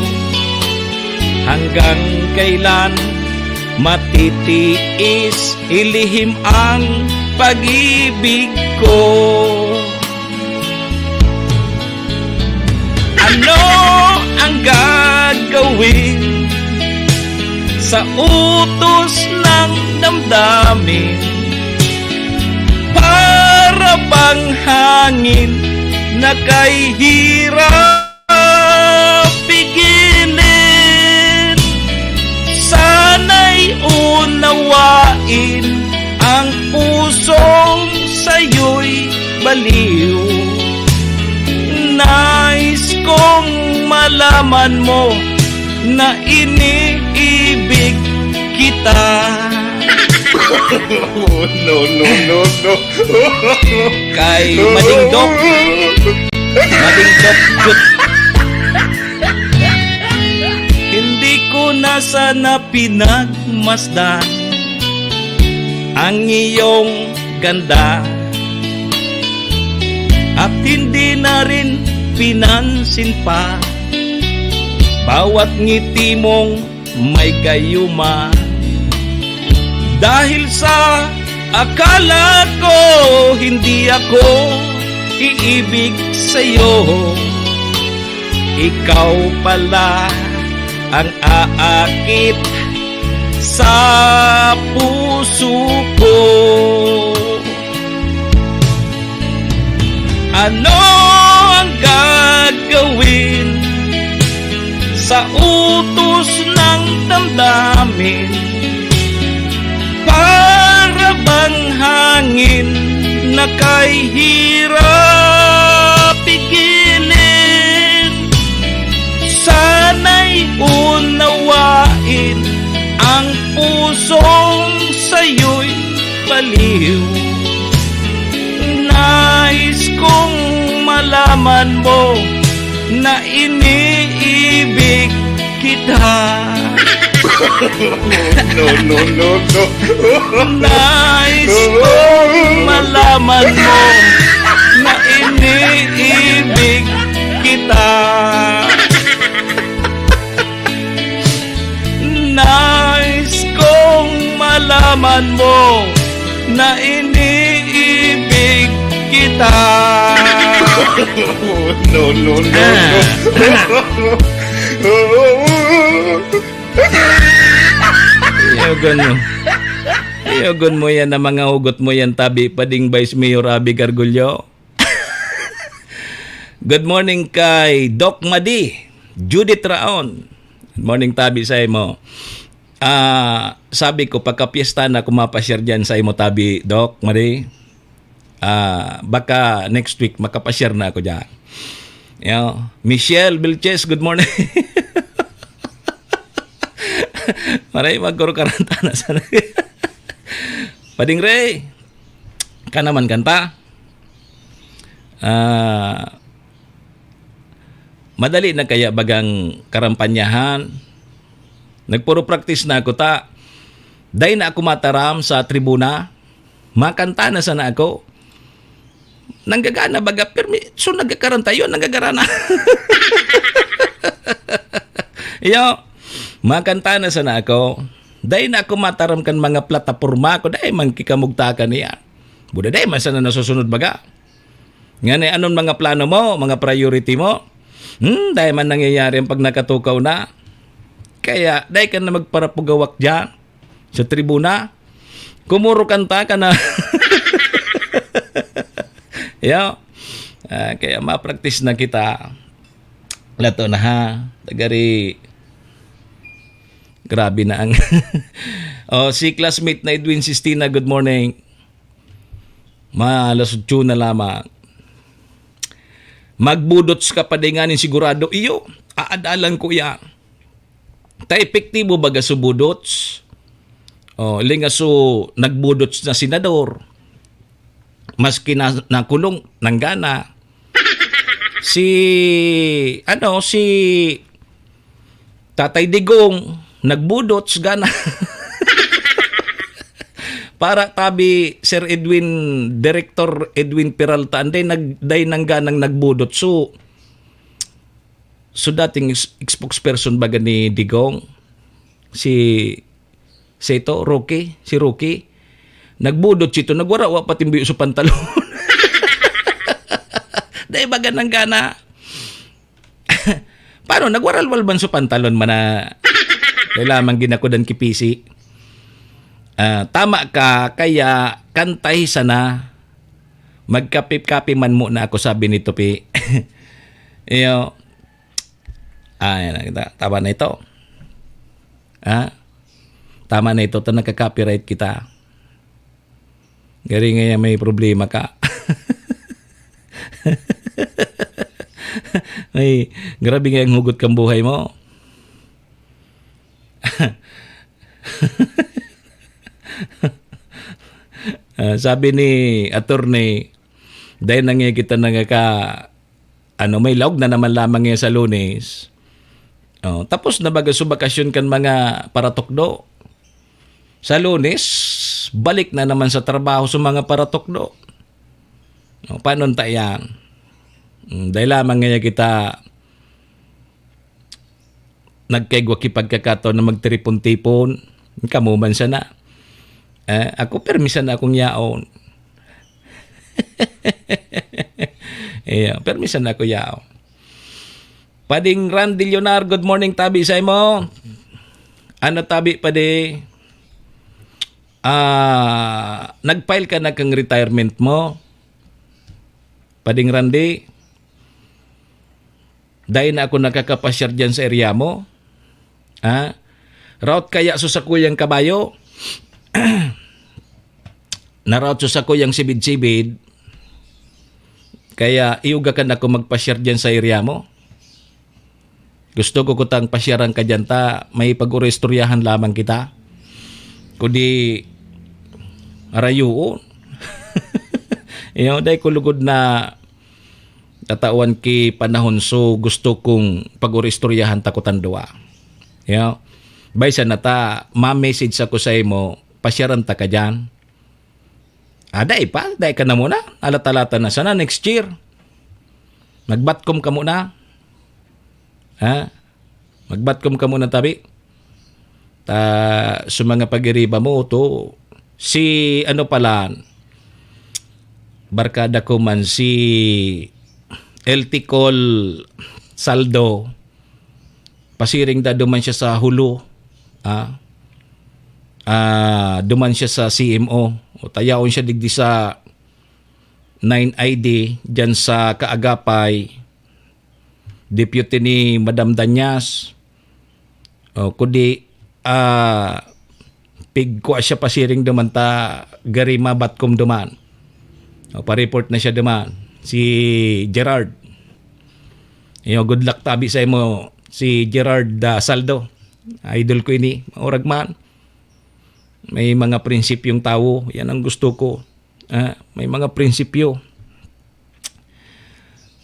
Hanggang kailan matitiis ilihim ang pag-ibig ko? Ano ang gagawin sa utos ng damdamin? Para bang hangin na kay hirap pigilin? Sana'y unawain ang pusong sa'yo'y baliw. Nais kong malaman mo na iniibig kita. No, no, no, no. Kay Madingdok. Madingdok, good. Hindi ko na sana pinagmasdan ang iyong ganda, at hindi na rin pinansin pa bawat ngiti mong may gayuma. Dahil sa akala ko, hindi ako iibig sa'yo, ikaw pala ang aakit sa puso ko. Ano ang gagawin sa utos ng damdamin? Para bang hangin na kay hirap pigilin? Sana'y unawain ang pusong sa'yo'y baliw. Nais kong malaman mo na iniibig kita. No, no, no, no. Nais kong malaman mo na iniibig kita. Nais kong malaman mo na iniibig kita. No, no, no, no. Iyogon mo. Iyogon mo yan na mga hugot mo yan, tabi pa ding Vice Mayor Abby Gargullo. Good morning kay Doc Madi, Judith Raon. Good morning, tabi sa imo. Ah, sabi ko, pagka-piyesta na ako mapasyar dyan sa imo, tabi, Doc Madi. Ah, baka next week makapasyar na ako dyan. Yo, Michelle Vilches, good morning. Maray, magkuro karanta na sana. Pading Ray, ka naman kanta. Ah, madali na kaya bagang karampanyahan. Nagpuro practice na ako ta. Dai na ako mataram sa tribuna. Makanta na sana ako. Nanggagana baga, permi, so nagkakaranta yun, nanggagana na. Iyo, makanta na sana ako. Dai na ako mataram kan mga plataporma ko, dai man kikamugtakan niya. Buda dai man sana nasusunod baga. Ngani, anon mga plano mo, mga priority mo? Hmm, dai man nangyayari ang pag nakatukaw na. Kaya, dai ka na magparapugawak dyan sa tribuna. Kumuro kanta ka na. Yo. Ah, kaya ma-practice na kita. Lato na ha. Tagari. Grabe na ang Oh, si classmate na Edwin Sistina, good morning. Malas otso na lamang. Magbudots ka pa di nganing sigurado. Iyo, aadalan ko yan. Ta epektibo baga so budots? Oh, lingaso nagbudots na senador. Maski na, nakulong, nanggana. Si, ano, si Tatay Digong, nagbudots, gana. Para tabi, Sir Edwin, Director Edwin Peralta, anday nag-, day nangganang nagbudots. So, so dating ex-, spokesperson baga ni Digong, si, si ito, Rocky, si Rocky, nagbudots ito, nagwara-wa pa timbuyo sa pantalon. Dai baga nanggana. Paano? Nagwaralwal man sa pantalon man na kailangan ginakudan kipisi. Ah, tama ka, kaya kantay sana. Magkape-kape man muna ako, sabi ni Tupi. Iyo. Ah, yan na kita. Tama na ito. Ha? Tama na ito. Ta nagka-copyright kita. Gari nga yan, may problema ka. Ay, grabe nga ang hugot kang buhay mo. Ah, sabi ni attorney, dahil nangyay kita nangaka-, ano, may laog na naman lamang ngayon sa Lunes. Oh, tapos na baga sa bakasyon kan mga paratukdo. Sa Lunes, balik na naman sa trabaho sa mga paratukdo. Oh, paano ta yan? Mm, dahil lamang ngayon kita nagkaigwa ki pagkakataon na magtiripon-tipon. Kamo man sana. Eh, ako, permi sana akong yaon. Iya, permi sana ako yaon. Pading Randy Leonar, good morning, tabi sa imo. Ano tabi, padi? Ah, nag-file ka na kang retirement mo? Pading Randy? Dai na ako nakakapasyar diyan sa area mo. Ha? Route kaya sa sakuyang kabayo? Na-route sa sakuyang sibid-sibid. Kaya iuga ka na ako magpasyar diyan sa area mo. Gusto ko kutang pasyaran ka diyan ta, may pag-uristoryahan lamang kita. Kundi, arayoon. Iyo, dai ko lugod na tatawan ki panahon, so gusto kong pag-uristoryahan ta kutang duwa. Yo. Bay, sana ta, ma-message ako sa imo, pasyaran ta ka diyan. Ah, dai pa, dai ka na muna. Alat-alatan na sana next year. Magbatkom ka muna. Ha? Magbatkom ka muna, tabi. Ta, sa mga pagiriba mo, to, si, ano pala, barkada ko man, si L T Col Saldo, pasiring da duman siya sa Hulo, ah, ah, duman siya sa C M O. O, tayaon siya digdi sa nine I D, dyan sa Kaagapay, deputy ni Madam Danyas. O, kundi, ah, pigkua siya pasiring duman ta gari mabatkom duman. O, pa-report na siya duman. Si Gerard. Yo, good luck tabi sa imo, si Gerard, ah, Saldo. Idol ko ini, maurag man. May mga prinsipyong tawo, yan ang gusto ko. Ah, may mga prinsipyo.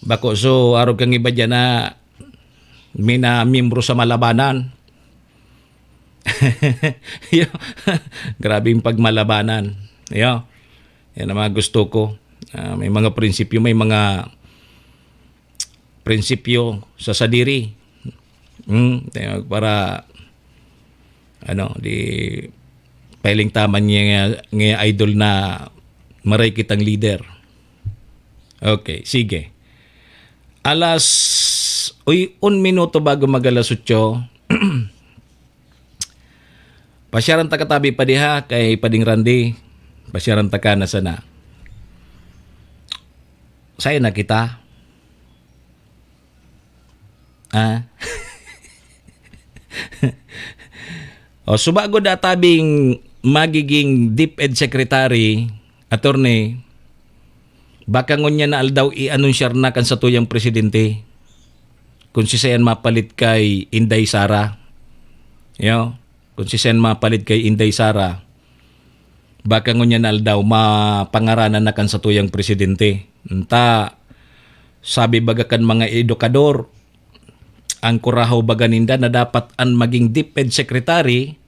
Bako, so, arog kang iba dyan na minamiyembro sa malabanan. Yo, grabe yung pagmalabanan. Yo, yan ang mga gusto ko. Ah, may mga prinsipyo, may mga prinsipyo sa sadiri. Hmm, tayo para, ano, di, pailing taman niya nga, nga idol na maray kitang leader. Okay, sige. Alas, uy, un minuto bago mag alas otso. Pasyaran ta katabi pa diha kay Pading Randy. Pasyaran ta ka na sana. Sayo na kita. Ah. O, subago da tabing magiging DepEd Secretary, Attorney, baka ngunyan na aldaw i-anunsyar na kan satuyang presidente kung si Sayan mapalit kay Inday Sara. Yo, kung si Sayan mapalit kay Inday Sara, baka ngunyan na aldaw mapangaranan na kan satuyang presidente. Nta, sabi baga kan mga edukador, ang kurahaw baga ninda na dapat an maging DepEd Secretary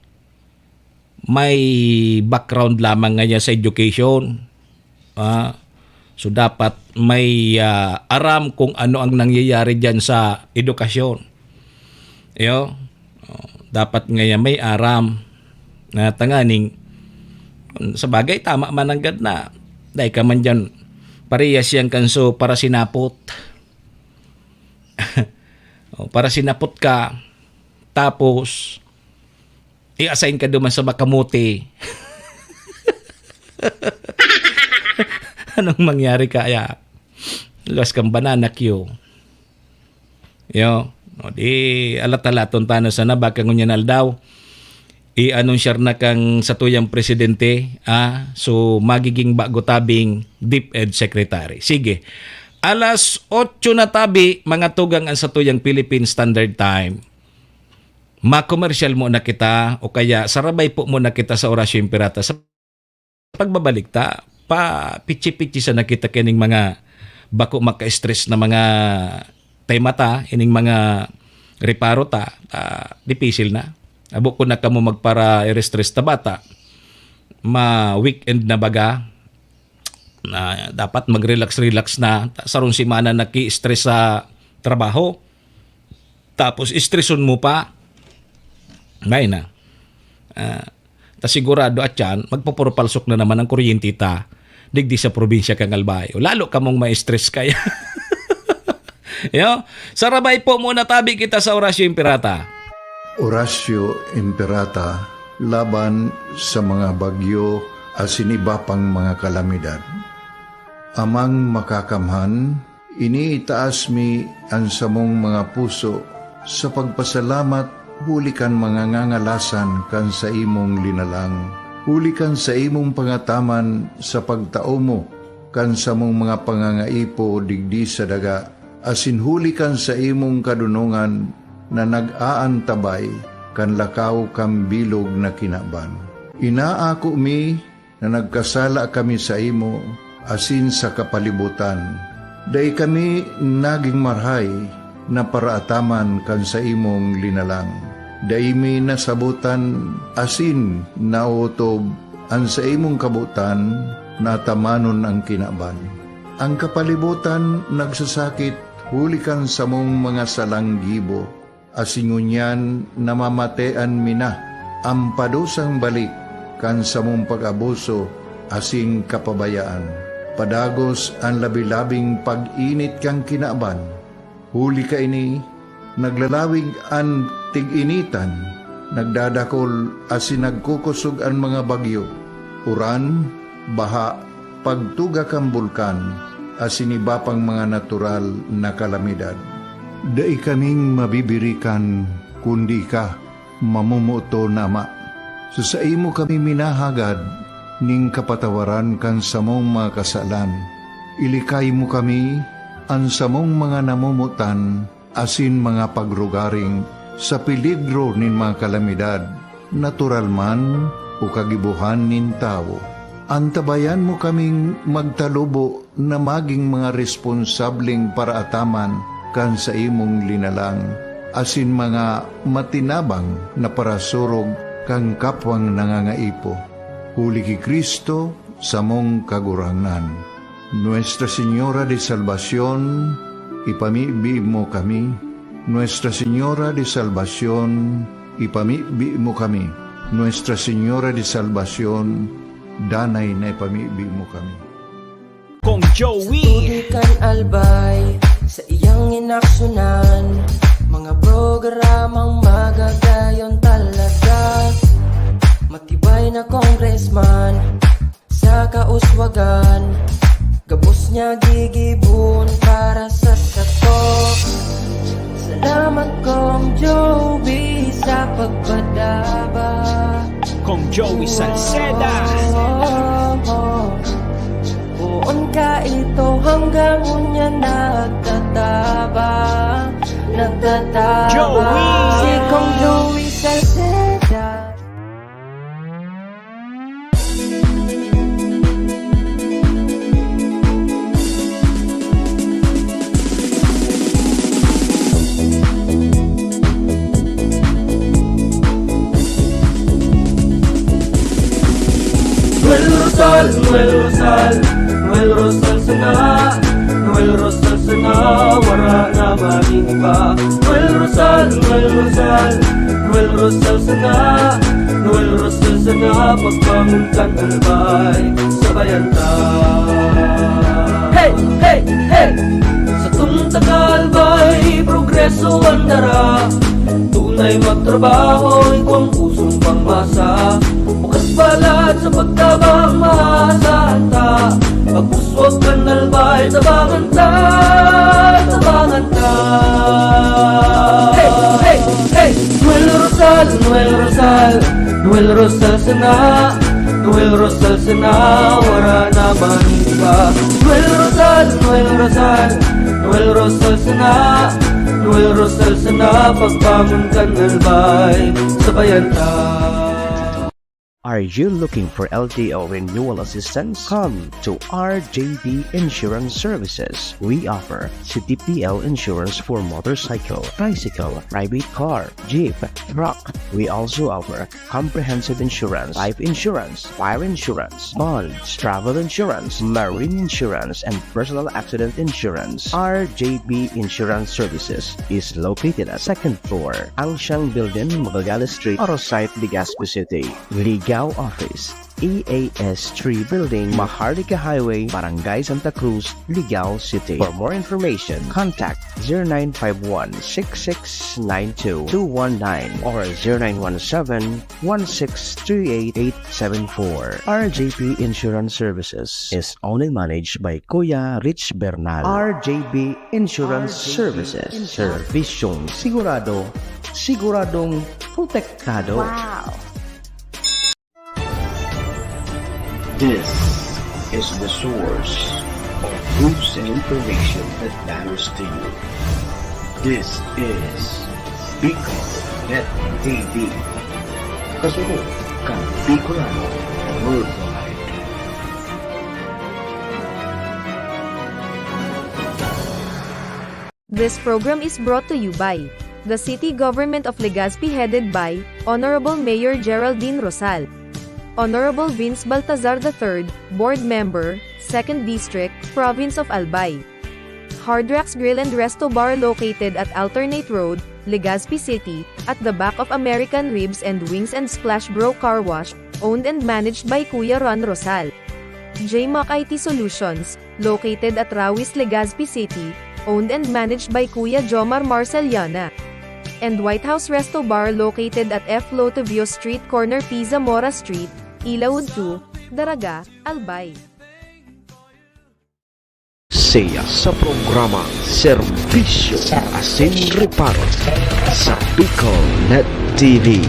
may background lamang nga niya sa education. Ah, so, dapat may, ah, aram kung ano ang nangyayari diyan sa edukasyon. Yo? Oh, dapat nga yan may aram na tanganing, sa bagay, tama man ang gad na. Dahil ka man dyan, parehas yan kan so para sinapot. Oh, para sinapot ka, tapos, i-assign ka duman sa makamote. Anong mangyari kaya? Luwas kang banana cue. Yo, o di, alat-alaton ta na sana, baka ngunyan aldaw, i-anunsyar na kang satuyang presidente, ah, so magiging bago tabing DepEd Secretary. Sige, alas otso na tabi, mga tugang, ang satuyang Philippine Standard Time. Makomersyal muna kita o kaya sarabay po muna kita sa Orasyo Imperata. Sa pagbabalik ta, pa pitsi-pitsi sana kita kining mga bako maka-stress na mga tema ta, ining mga reparo ta, ah, dipisil na. Abo ko na kamo magpara-stress ta bata. Ma-weekend na baga. Na dapat mag-relax-relax na. Sarong semana naki-stress sa trabaho. Tapos, estreson mo pa. May na. Ah, ta sigurado at yan, magpupurupalsok na naman ang kuryente ta digdi sa probinsya kang Albay. O, lalo kamong ma-stress kaya. Yo, sarabay po muna tabi kita sa Orasyo Imperata. Orasyo Imperata laban sa mga bagyo asin iba pang mga kalamidad. Amang Makakamhan, iniitaas mi an samong mga puso sa pagpasalamat huli kan mga ngangalasan kan saimong linalang, huli kan saimong pangataman sa pagtao mo kan samong mga pangangaipo digdi sa daga, asin huli kan saimong kadonongan na nag-aantabay kan lakaw kan bilog na kinaban. Inaako mi na nagkasala kami saimo asin sa kapalibotan. Dai kami nagin marahay na paraataman kan saimong linalang. Dai mi nasabotan asin naotob an saimong kabotan, na atamanon an kinaban. An kapalibotan nagsasakit huli kan samong mga salang gibo, asin ngunyan namamatean mi na an padusang balik kan samong pag-abuso asin kapabayaan. Padagos an labi-labing pag-init kan kinaban. Huli kaini, naglalawig an tig-initan, nagdadakol asin nagkukosog an mga bagyo, uran, baha, pagtuga kan bulkan, asin iba pang mga natural na kalamidad. Dai kaming mabibirikan, kundi ika, mamomoton na Ama. Sa saimo kami minahagad ning kapatawaran kan samong mga kasalan. Ilikay mo kami, an samong mga namomotan asin mga pagrugaring sa peligro nin mga kalamidad, natural man o kagibohan nin tawo. Antabayan mo kaming magtalubo na magin mga responsableng paraataman kan saimong linalang, asin mga matinabang na parasurog kan kapwang nangangaipo. Huli ki Cristo, samong Kagurangnan. Nuestra Señora de Salvacion, ipamibi mo kami. Nuestra Señora de Salvacion, ipamibi mo kami. Nuestra Señora de Salvacion, danay na ipamibi mo kami. Kong Joey. Sa tubig kan Albay, sa iyang inaksyonan, mga programang magagayon talaga. Matibay na congressman sa kauswagan, gabos niya gigibon para sa sato. Salamat, Kong Joey, sa pagpadaba. Kong Joey Salceda. Poon ka ito hanggang unya nagtatabang, nagtatabang. Joey! Si Kong Joey Salceda. Noel Rosal, Noel Rosal, Noel Rosal sana, Noel Rosal sana, wala na maning iba. Noel Rosal, Noel Rosal, Noel Rosal sana, Noel Rosal sana, pagbangon kan Albay, sabayan ta. Hey, hey, hey! Satong taga Albay, progreso an dara. Tunay magtrabaho, igwang pusong pangmasa. Bukas palad sa pagtabang, maasahan ta. Pag-uswag kan Albay, tabangan ta, tabangan ta. Hey, hey, hey! Noel Rosal, Noel Rosal, Noel Rosal sana, Noel Rosal sana, wala na man iba. Noel Rosal, Noel Rosal, Noel Rosal sana, Noel Rosal sana, pagbangon kan Albay, sabayan ta. Are you looking for L T O renewal assistance? Come to R J B Insurance Services. We offer C T P L insurance for motorcycle, tricycle, private car, jeep, truck. We also offer comprehensive insurance, life insurance, fire insurance, bonds, travel insurance, marine insurance, and personal accident insurance. R J B Insurance Services is located at second floor, Angshang Building, Magallanes Street, Arosite, Legazpi City. Ligao Office, E A S three Building, Maharlika Highway, Barangay Santa Cruz, Ligao City. For more information, contact zero nine five one, six six nine two, two one nine or zero nine one seven, one six three eight, eight seven four. R J P Insurance Services is owned and managed by Kuya Rich Bernal. R J B Insurance Services. Serbisyong sigurado, siguradong protektado. Wow! This is the source of news and information that matters to you. This is Bicol Net T V. Kasunod kan Bicolano Worldwide. This program is brought to you by The city government of Legazpi headed by Honorable Mayor Geraldine Rosal, Honorable Vince Baltazar the third, Board Member, Second District, Province of Albay. Hard Rocks Grill and Resto Bar located at Alternate Road, Legazpi City, at the back of American Ribs and Wings and Splash Bro Car Wash, owned and managed by Kuya Ron Rosal. J Mac I T Solutions, located at Rawis, Legazpi City, owned and managed by Kuya Jomar Marceliana. And White House Resto Bar located at F Lotovio Street, corner P Zamora Street, Ilaud two, Daraga, Albay. Saya sa programa Serbisyo Asin Reparo sa Bicol Net T V.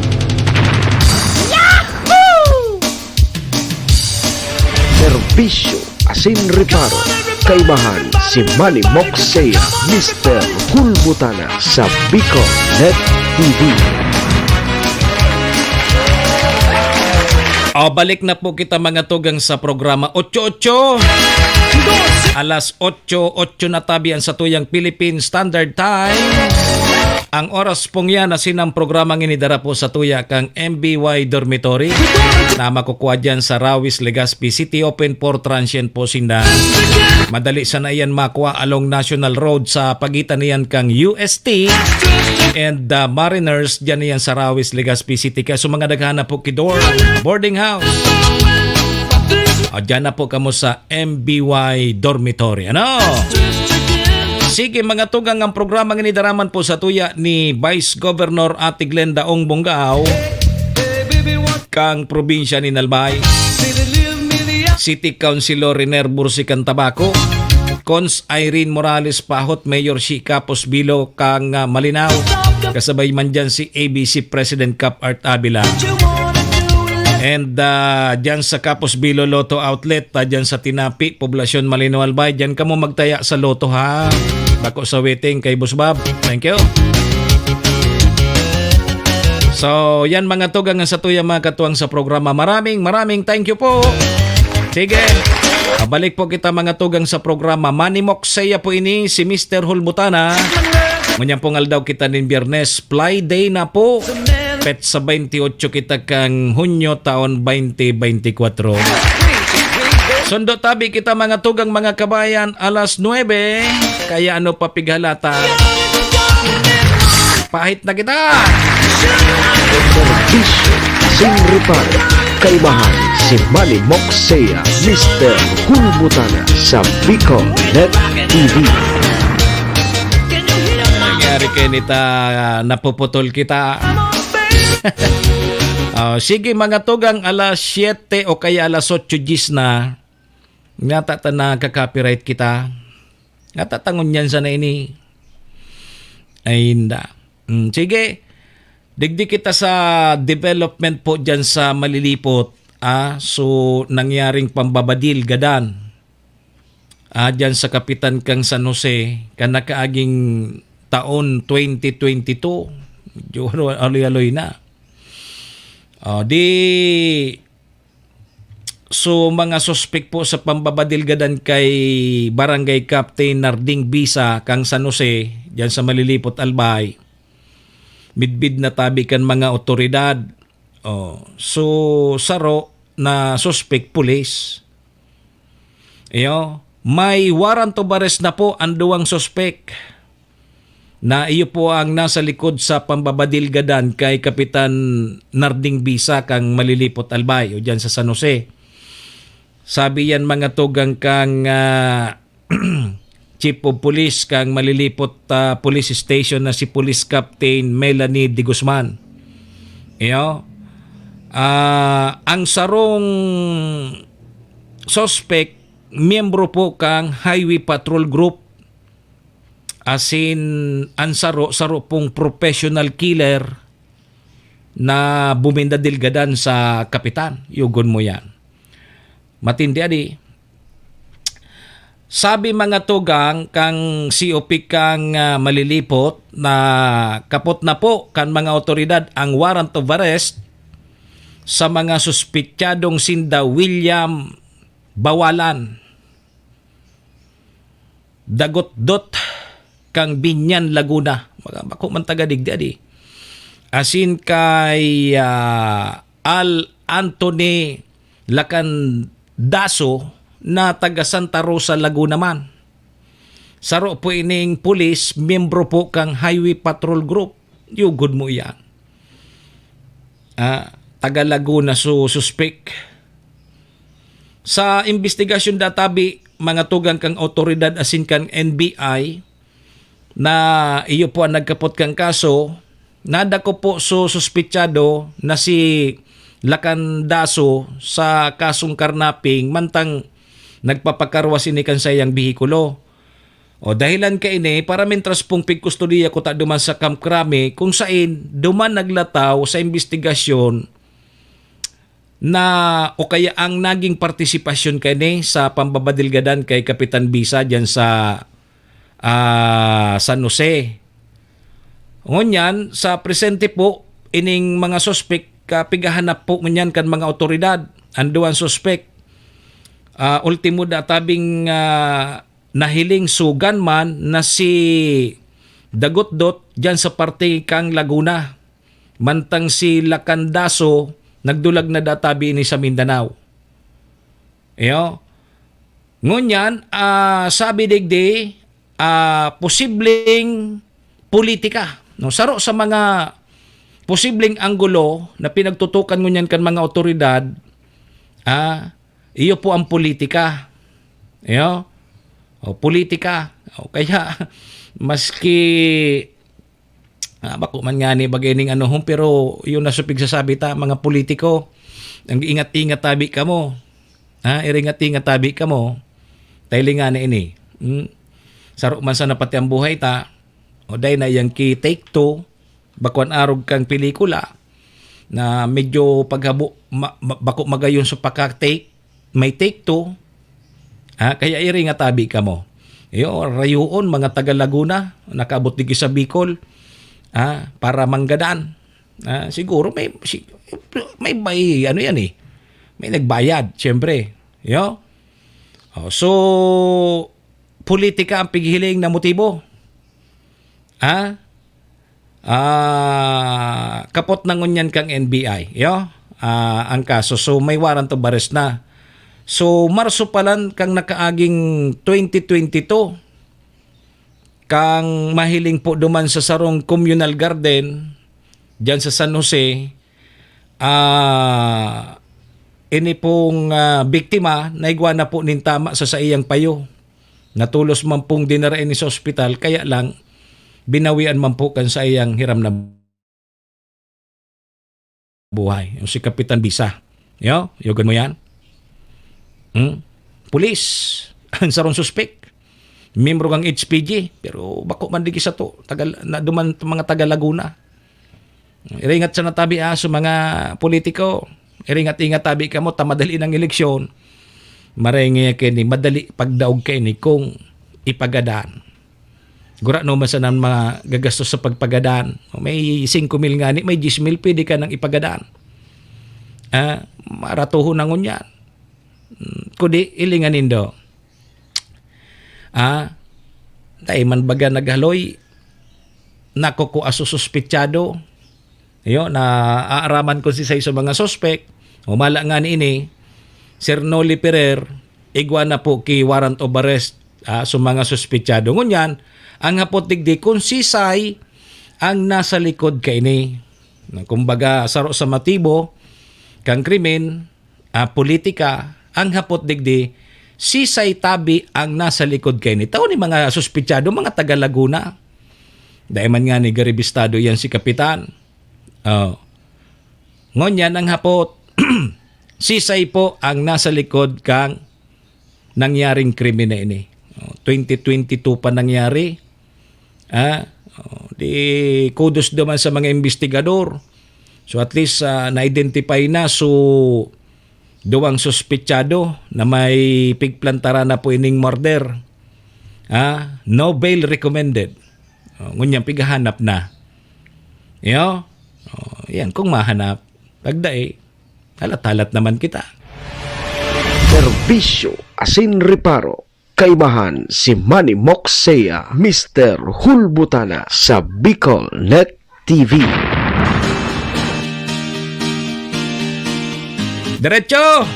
Serbisyo Asin Reparo, kaibahan si Manny Moksea, Mister Hulbutana sa Bicol Net T V. O, balik na po kita, mga tugang, sa programa Otso Otso. Alas otso, otso na tabi ang satuyang Philippine Standard Time. Ang oras pong yan, asin ang programang ini dara po sa tuya kang M B Y Dormitory na makukuha dyan sa Rawis, Legazpi City. Open for transient po sinda. Madali sana yan makwa along National Road sa pagitan niyan kang U S T and uh, Mariners dyan niyan sa Rawis, Legazpi City. Kaya sa mga naghahanap po ki dorm, boarding house, o dyan na po kamo sa M B Y Dormitory. Ano? Sige, mga tugang, ang programa ini dara man po sa tuya ni Vice Governor Ate Glenda Ong Bongao kang probinsya ni Albay, City Councilor Riner Bursican Tabaco, Cons Irene Morales Pahot, Mayor Shi Capos Bilo kang ah, Malinao, kasabay man dyan si A B C President Cap Art Avila. And ah, dyan sa Capos Bilo Lotto Outlet, ah, dyan sa Tinapi, Poblacion Malinaw, Albay, dyan kamo magtaya sa Lotto, ha? Bako sa waiting kay Boss Bob. Thank you. So, yan, mga tugang, ang satuya, mga katuwang, sa programa. Maraming, maraming thank you po. Sige. Pabalik po kita, mga tugang, sa programa. Manny Moksea po ini, si Mister Hulbutana. Ngunyan pong aldaw kita nin Biyernes, Fly Day na po. Petsa twenty-eight kita kang Hunyo, taon twenty twenty-four. Sundo tabi kita, mga tugang, mga kabayan, alas nuebe. Kaya ano pa pighalata? Pahit na kita! Serbisyo Asin Reparo, kaibahan si Manny Moksea, Mister Hulbutana sa Bicol Net T V. Nangyari kayo nita, napuputol kita. Oh, sige, mga tugang, alas siyete o kaya alas otso diyes na, ngata ta nakaka-copyright kita. Ngata ta ngunyan sana ini. Ay, inda. Mm, sige, digdi kita sa development po dyan sa Malilipot. Ah, so, nangyaring pambabadil gadan. Ah, dyan sa kapitan kang San Jose, kan nakaaging taon twenty twenty-two. Medyo aloy-aloy na. Oh, di, so, mga suspek po sa pambabadil gadan kay Barangay Captain Narding Bisa kang San Jose, dyan sa Malilipot, Albay. Midbid na tabi kan mga otoridad. Oh, so, saro na suspek, pulis. Iyo, may warrant of arrest na po ang duwang suspek na iyo po ang nasa likod sa pambabadil gadan kay Kapitan Narding Bisa kang Malilipot, Albay, o dyan sa San Jose. Sabi yan, mga tugang, kang ah, Chief of Police kang Malilipot ah, Police Station na si Police Captain Melanie de Guzman. Iyo, ah, ang sarong suspect, miyembro po kang Highway Patrol Group. Asin, ang saro, saro pong professional killer na bumindadil gadan sa kapitan. Yugon mo yan. Matindi adi. Sabi, mga tugang, kang C O P kang ah, Malilipot na kapot na po kan mga otoridad ang warrant of arrest sa mga suspitsadong sinda William Bawalan, Dagotdot, kang Binyan, Laguna. Mga bako man taga digdi, adi. Asin kay, ah, Al Anthony Lacandaso na taga Santa Rosa, Laguna man. Saro po ining pulis, miyembro po kang Highway Patrol Group. Yugod mo iyan. Ah, taga Laguna so suspek. Sa imbestigasyon databi, mga tugang kang awtoridad asin kan N B I, na iyo po ang nagkapot kan kaso, nadako po so suspetsado na si Lacandaso sa kasong karnaping, mantang nagpapakarwas ini kan saiyang behikulo. O, dahilan kaini para mintras pong pigkustodiya kuta duman sa Camp Crame, kung sain duman naglataw sa imbestigasyon na o kaya ang naging partisipasyon kaini sa pambabadilgadan kay Kapitan Bisa diyan sa, ah, San Jose. Ngunyan, sa presente po, ining mga suspek, ah, pigahanap po ngunyan kan mga awtoridad. Ang duwang suspek, ah, ultimo databing, ah, nahiling so gunman na si Dagotdot diyan sa parte kang Laguna. Mantang si Lacandaso, nagdulag na databi ini sa Mindanao. Iyo. Ngunyan, ah, sabi digdi, ah, posibleng politika, no? Saro sa mga posibleng anggulo na pinagtutukan ngunyan kan mga awtoridad, ah, iyo po ang politika. Iyo. O, politika. O, kaya, maski, ah, bako man ngani bagay ning ano, hon, pero yun na sa pigsasabi ta, mga politiko, ang ingat-ingat tabi kamo. Ha? Iringat-ingat tabi kamo. Tailingan na ini. Hmm? Saro man sana pati ang buhay ta, o dai na yang ki take two, bako an arog kang pelikula na medyo paghabo, ma-, ma-, bako magayon sa pagka-take, may take two. Ah, kaya iri nga tabi kamo. Iyo, rayoon, mga taga Laguna, nakaabot digdi sa Bicol, ah, para manggadan. Ah, siguro may, si-, may, may, ano yan eh, may nagbayad, siyempre. Yo? Oh, so, politika ang pighiling na motibo. Ha? Ah, kapot na ngunyan kang N B I, yo? Ah, ang kaso. So, may warrant of arrest na. So, Marso pa lang kang nakaaging twenty twenty-two, kang mahiling po duman sa sarong communal garden, diyan sa San Jose, ah, ini pong, ah, biktima, naigwa na po nin tama sa saiyang payo. Natulos man pong dinara ini sa ospital, kaya lang, binawian man po kan saiyang hiram na buhay. Yung si Kapitan Bisa. Yo, yugon mo yan? Hmm? Pulis, ang sarong suspek. Miyembro kang H P G, pero bako man digdi sa to. Taga, na, duman mga taga Laguna. Iringat sa natabi, ah, sa mga politiko. Iringat-ingat tabi kamo, ta madali ng eleksyon. Maray nga kaini, madali pagdaog kaini kung ipagadan. Gura no man sana mga gagastos sa pagpagadan. May singko mil ngani, may diyes mil, pwede ka nang ipagadan. Ah, maratuhon na ngunyan. Hmm, kundi, ilingan nindo. Ah, dai man baga naghaloy, nakukua sa suspetsado. Iyo, naaaraman ko si sa mga suspek. Humala nga ni ini, Sir Noli Ferrer, igwa na po ki warrant of arrest, ah, sa mga suspetsado. Ngunyan, ang hapot digdi, kung sisay ang nasa likod kaini. Kumbaga, saro sa motibo kang krimen, ah, politika, ang hapot digdi, sisay tabi ang nasa likod kaini. Tao ni mga suspetsado, mga taga Laguna. Dai man ngani garibistado yan si Kapitan. Oh. Ngunyan ang hapot, sisay po ang nasa likod kang nangyaring krimen na ini? Oh, twenty twenty-two pa nangyari. Ah, oh, di kudos naman sa mga investigador. So at least, ah, na-identify na so duwang suspetsado na may pigplantaran na po ining murder. Ah, no bail recommended. Oh, ngunyan, pighahanap na. Yo? Oh, yan, kung mahanap. Pagdai, halat-halat naman kita. Serbisyo asin reparo. kaibahan si Manny Moksea, Mister Hulbutana sa Bicol Net T V. Diretso!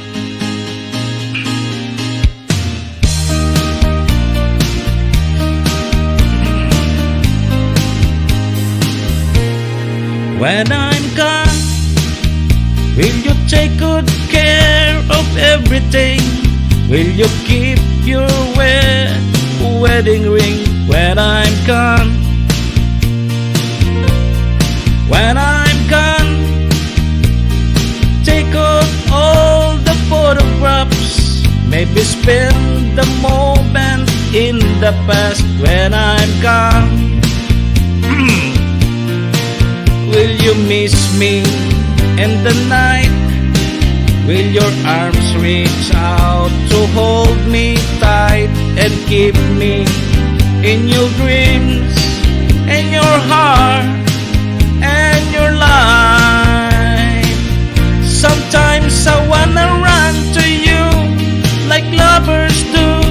When I'm gone, will you take good care of everything? Will you keep your wed-, wedding ring when I'm gone? When I'm gone, take out all the photographs. Maybe spend the moment in the past when I'm gone. Will you miss me in the night? Will your arms reach out to hold me tight and keep me in your dreams, in your heart, and your life? Sometimes I wanna run to you like lovers do.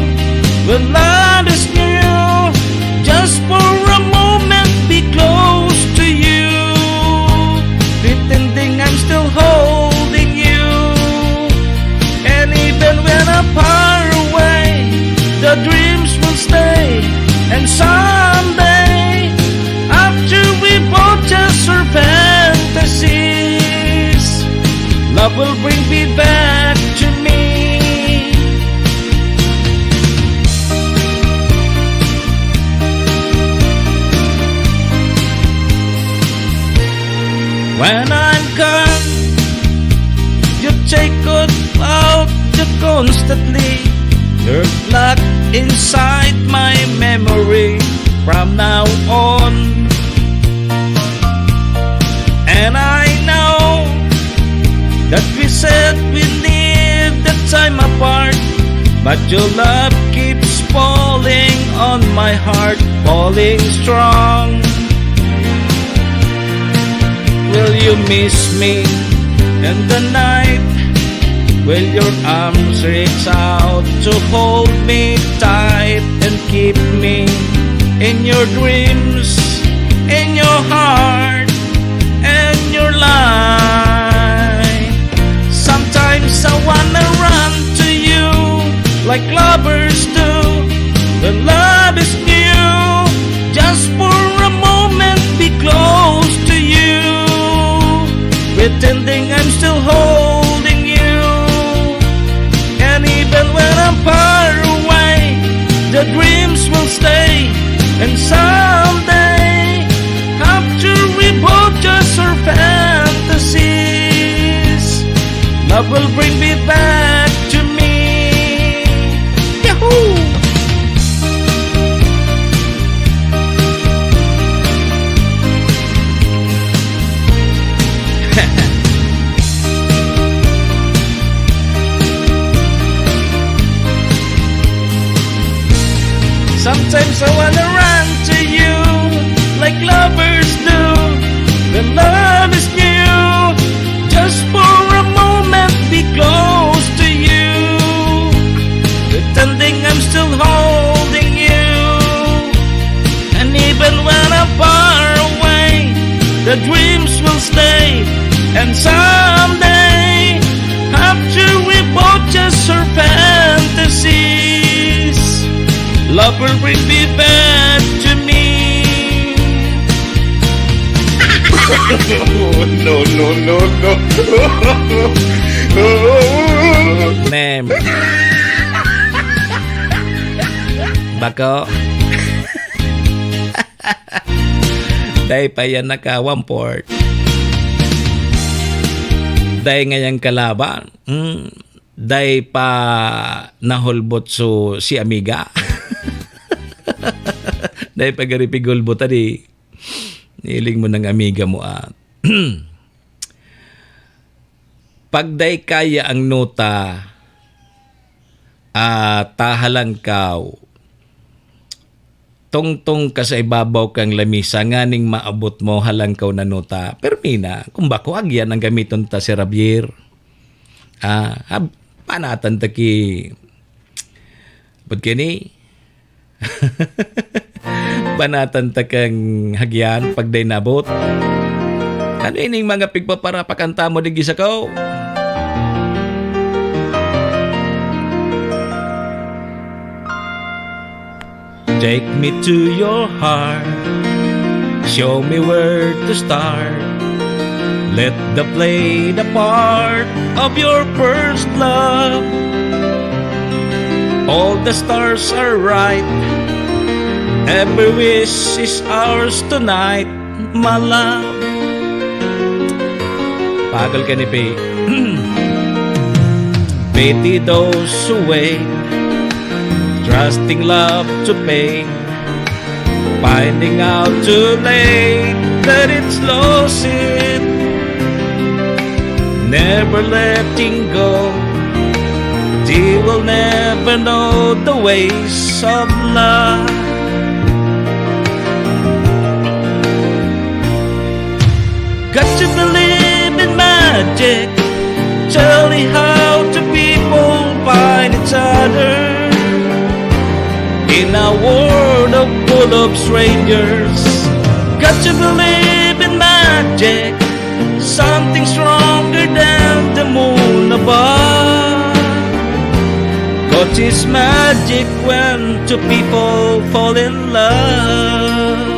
When love is new, just for a moment be close to you, pretending I'm still holding you. And even when I'm far away, the dreams will stay. And someday, after we both just our fantasies, love will bring me back to me. When I'm gone, you take good out you constantly. You're locked inside my memory from now on. And I know that we said we need the time apart, but your love keeps falling on my heart, falling strong. Will you miss me in the night? Will your arms reach out to hold me tight and keep me in your dreams, in your heart, and your life? Sometimes I wanna run to you like lovers do. When love is new, just for a moment be close to you, pretending I'm still holding you. And even when I'm far away, the dreams will stay. And someday, after we both just our fantasies, love will bring me back to me. Yahoo! Sometimes I wanna run to you like lovers do. When love is new, just for a moment be close to you, pretending I'm still holding you. And even when I'm far away, the dreams will stay. And someday, after we both just our fantasies, love will bring me back to me. No, no, no, no. Ma'am. Bako. Dai pa yan naka one fourth. Dai ngayang kalaban. Hmm. Dai pa nahulbot so si amiga. Dai pa gari pigulbot, adi. Hiling mo ng amiga mo, ah. Pag dai kaya ang nota, ah, tahalang kaw, tungtong ka sa ibabaw kang lamisa nganing maabot mo halangkaw na nota. Permi na, kung bako, agyan ang gamiton ta, Sir Javier. Ah, hab-, panatan ta ki Pud kini, banatan ta kang hagyan pag dai nabot. Ano ining mga pigpaparapakanta mo digdi sako? Take me to your heart. Show me where to start. Let the play the part of your first love. All the stars are right. Every wish is ours tonight, my love. Pagol ka ni Pe. Pity those who wait, trusting love to pay, finding out too late that it's lost it. Never letting go, they will never know the ways of love. Got to believe in magic. Tell me how two people find each other in a world of full of strangers. Got to believe in magic. Something stronger than the moon above. Cause it's magic when two people fall in love.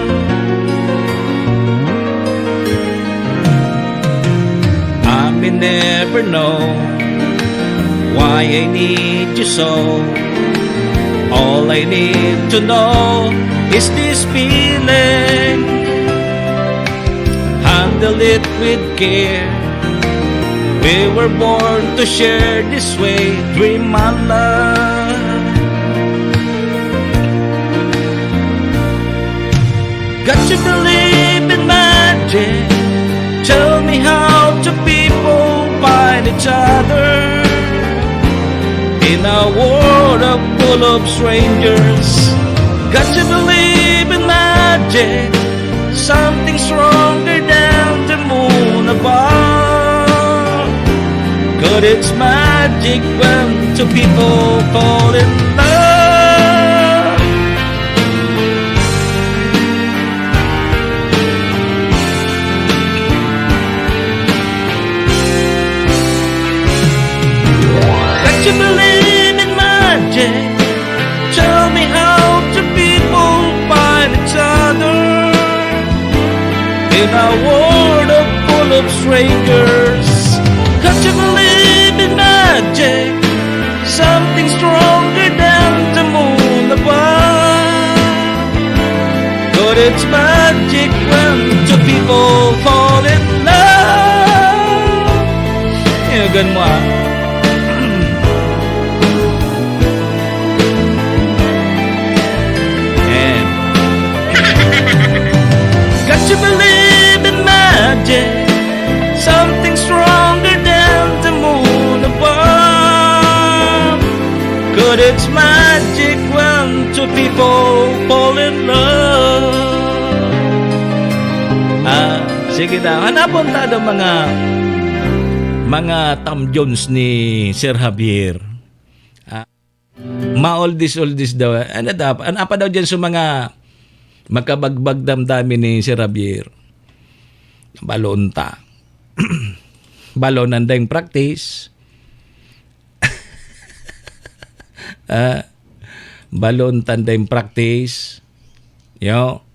I may never know why I need you so. All I need to know is this feeling. Handle it with care. We were born to share this way, dream my love. Got to believe in magic. Tell me how two people find each other in a world of full of strangers. Got to believe in magic. Something stronger than the moon above. But it's magic when two people fall in love. Got to believe in magic. Tell me how two people find each other in a world of full of strangers. Got to believe in magic. Something stronger than the moon above. But it's magic when two people fall in love. Yagan mo, ah. Eh. Got to believe in magic. Something stronger than the moon above. Could it's magic when two people fall in love? Ah, sige daw. Hanapon ta daw mga, mga tamjons ni Sir Javier. Ah, ma-oldies-oldies daw. Ano daw? Ano pa daw dyan sa mga makabagbag damdamin ni Sir Javier? Baloon ta. Baloon ang dayong practice. Ah, baloon ta ang dayong practice. Yo.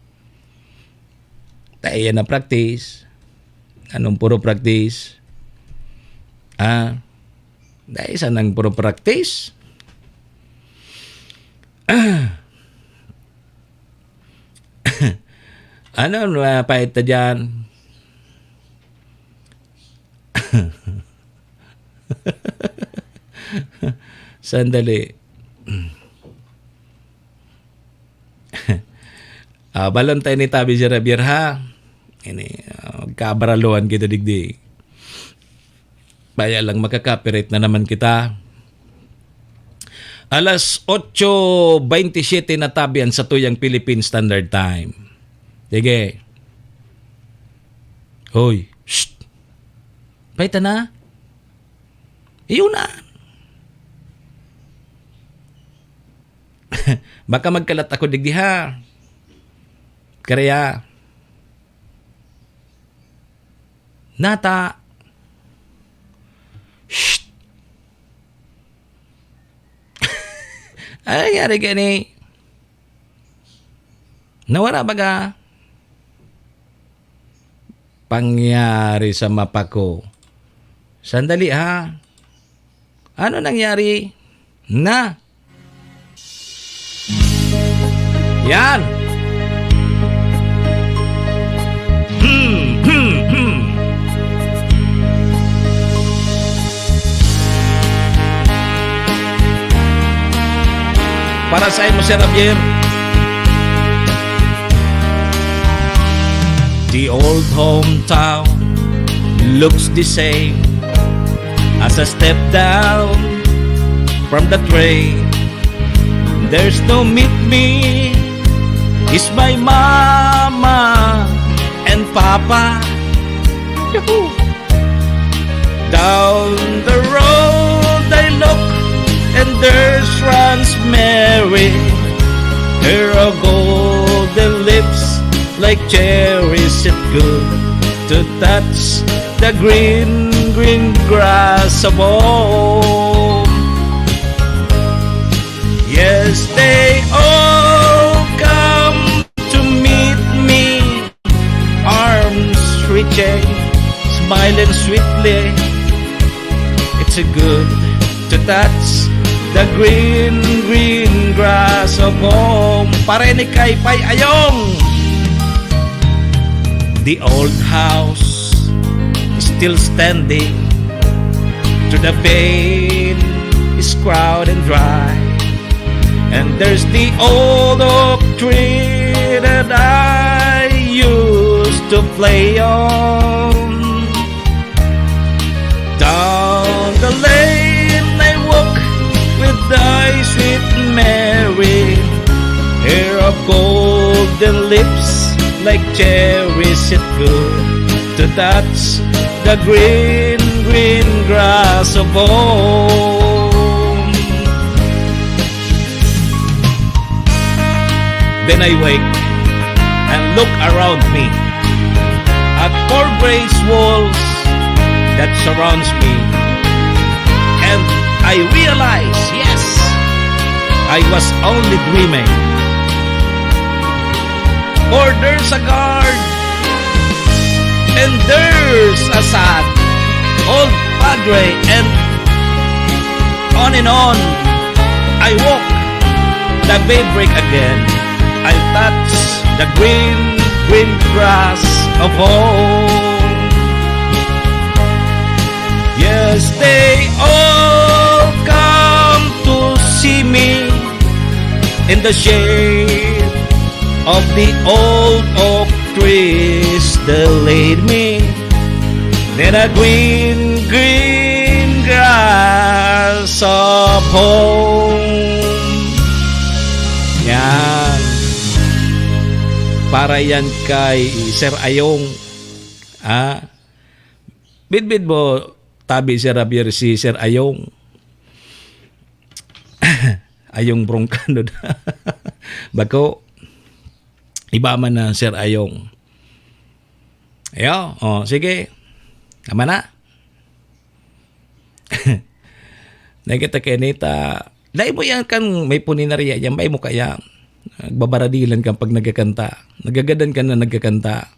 Tayo na practice. Anong puro practice? Ah, dahil sa nang puro practice. Ah. Ano, mapait ta dyan? Sandali. Ah, balon tayo ni Tabi Jerabier, ha? Ini, ah, magkabaraluhan kita digdi. Kaya lang makaka-copyright na naman kita. Alas otso bentisiete na tabi an satuyang Philippine Standard Time. Sige. Hoy, shh. Paita na. Iyo na. Baka magkalat ako digdi, ha? Kaya, nata. Shh! Ano nangyari gani? Nawara baga? Pangyari sa mapa ko. Sandali, ha? Ano nangyari? Na? Yan! Hmm, hmm, hmm. Para sa imo, Sir Javier. The old hometown looks the same as I step down from the train. There's no meet me, it's my mama and papa. Yahoo! Down the road I look, and there's Rosemary. Her golden lips like cherries, it good to touch the green, green grass of home. Yes, they all come to meet me, arms reaching, smiling sweetly. It's good to touch the green, green grass of home. Para ini kay Pay Ayong. The old house is still standing, to the pane is crowded and dry. And there's the old oak tree that I used to play on. Down the lane I walk with thy sweet Mary, hair of golden lips like cherries, it good to touch the green, green grass of home. Then I wake and look around me at four gray walls that surrounds me, and I realize, yes, I was only dreaming. For there's a guard, and there's a sad old padre, and on and on I walk the daybreak again. I touch the green, green grass of home. Yes, they all come to see me in the shade of the old oak trees that lead me in a green, green grass of home. Yan. Para yan kay Sir Ayong. Ah, bidbid mo, tabi, Sir Javier, si Sir Ayong. Ayong Brongkano. Bako, iba man na, Sir Ayong. Ayo, oh, sige. Tama na. Nakita kay Nita. Dai mo yan kan may puninarya yan. Bay mo kaya. Nagbabaradilan kan pag nagkakanta. Nagagadan ka na nagkakanta.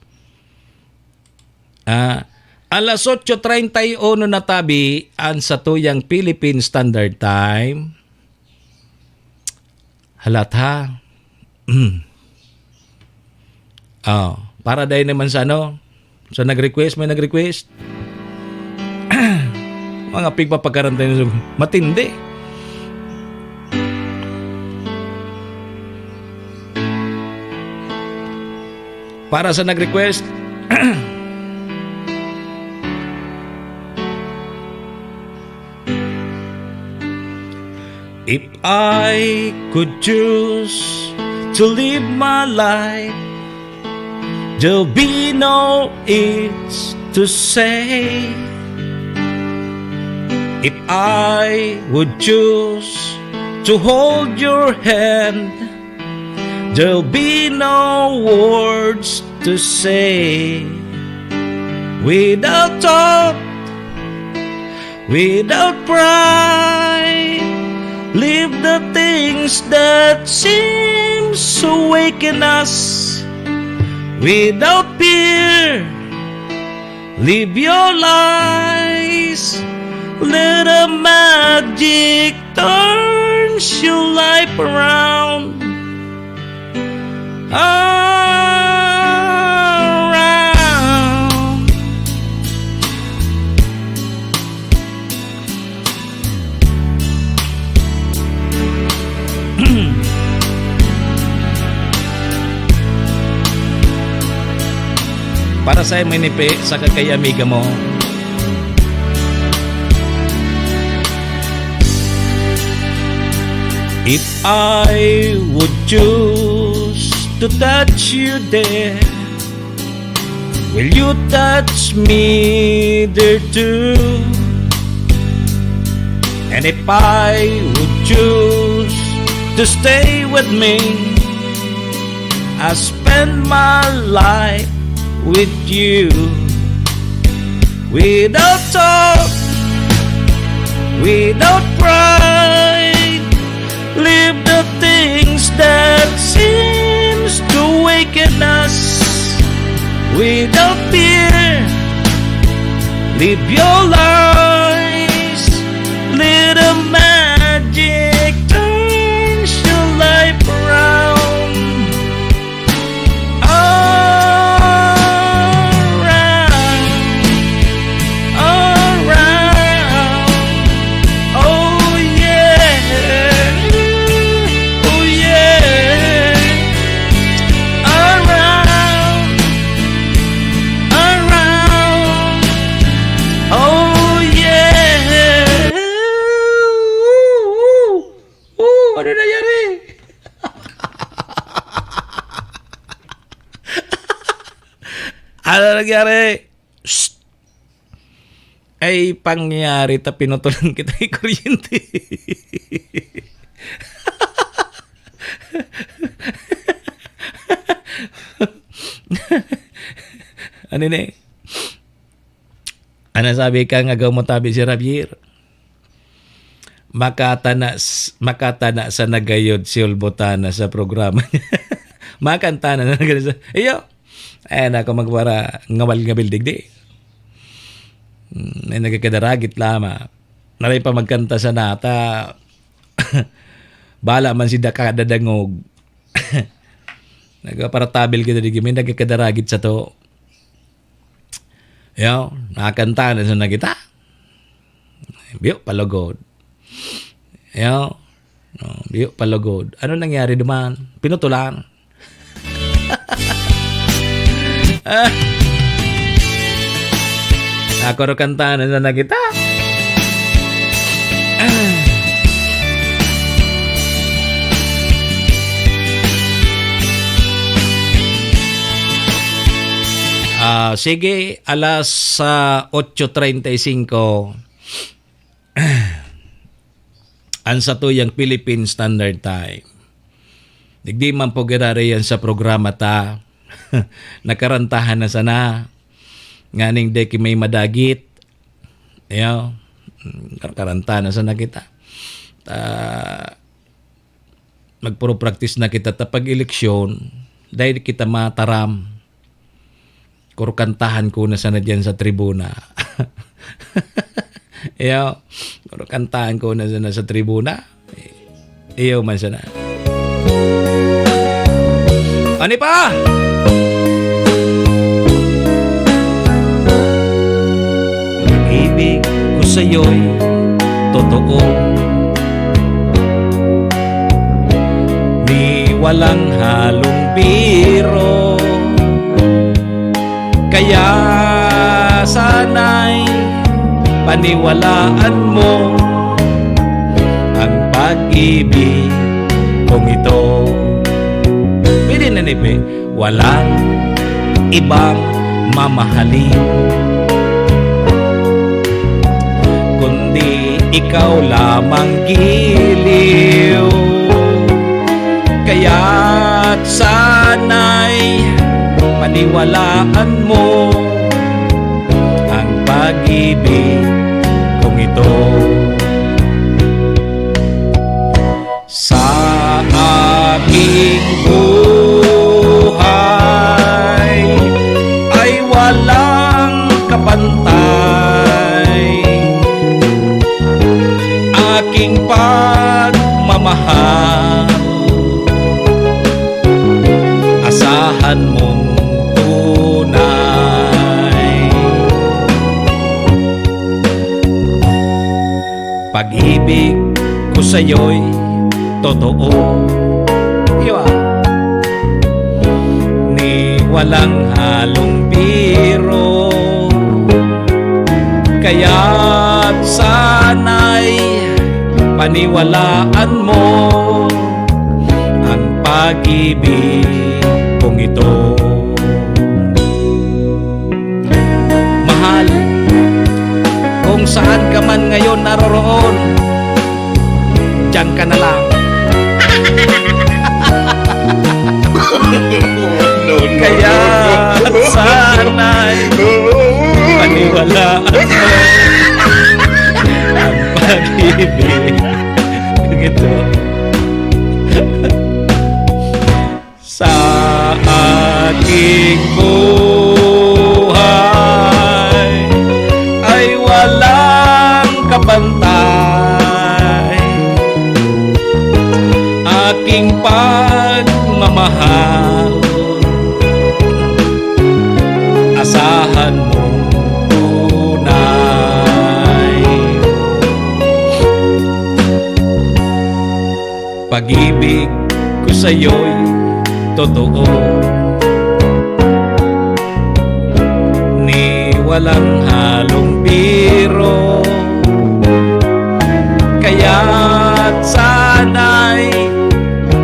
Ah, alas otso treinta y uno na tabi an satuyang Philippine Standard Time. Halat ha. Oh, para dai naman sa ano, sa nag-request, may nag-request. Mga pigpapakarantay na sa matindi. Para sa nag-request, if I could choose to live my life, there'll be no ifs to say. If I would choose to hold your hand, There'll be no words to say. Without thought, without pride, leave the things that seems to waken us. Without fear, live your lies. Let the magic turns your life around. Around. Para sa imo ini, Pe, saka kay amiga mo. If I would choose to touch you there, will you touch me there too? And if I would choose to stay with me, I spend my life with you. Without thought, without pride, leave the things that seems to waken us. Without fear, live your lives. Let the magic turns your life around. Around, around. Oh yeah, oh yeah. Around, around. Oh yeah. Ooh, ano nangyari? Ano nangyari? Shh! Ay, pangyayari ta pinutulan kita ng kuryente. Ano na eh? Ano sabi ka nga gaw mo tabi si Javier? Makatana s-, makatana sa nagayod si Ulbotana sa programa niya. Makanta na na sa, iyo. Ayan ako magwara ngawal-ngawil digdi. Hmm, may nagkakadaragit lama. Naray pa magkanta sa nata. Bala man si Daka dadangog. Nagpaparatabil kita digdi. May nagkakadaragit sa to. Yo, nakanta na sa na kita. Biyo palugod. Yo, no, biyo palugod. Ano nangyari duman? Pinutulan. Ah. Ako ro kanta na sa na kita. Ah, sige, alas, ah, otso treinta y cinco, ang satuyang Philippine Standard Time. Digdi man po girari yan sa programa ta. Nakarantahan na sana. Nganing deki may madagit. Yo, karantahan na sana kita. Ta, magpuro-practice na kita ta pag-eleksyon, dai kita mataram. Kuro kantahan ko na sana diyan sa tribuna. Iyo, kuro kantahan ko na sana sa tribuna. Iyo man sana. Ano pa? Pag-ibig ko sa'yo'y totoo, di walang halong biro. Kaya sana'y paniwalaan mo ang pag-ibig kong ito. Pwede na ni Pe. Walang ibang mamahalin, kundi ikaw lamang, giliw. Kaya't Iwalaan mo ang pag-ibig kong ito. Sa aking buhay ay walang kapantay. Aking pagmamahal, asahan mong tunay. Pag-ibig ko sa'yo'y totoo. Di ba? Ni walang halong biro. Kaya't sana'y paniwalaan mo ang pag-ibig kong ito. Mahal, kung saan ka man ngayon naroroon, diyan ka na lang. No, no, no. Kaya sana'y paniwalaan mo ang pag-ibig. Ito. Sa aking buhay ay walang kapantay. Aking pagmamahal, asahan mong tunay. Pag-ibig ko sa'yo'y totoo. Ni walang halong biro. Kaya't sana'y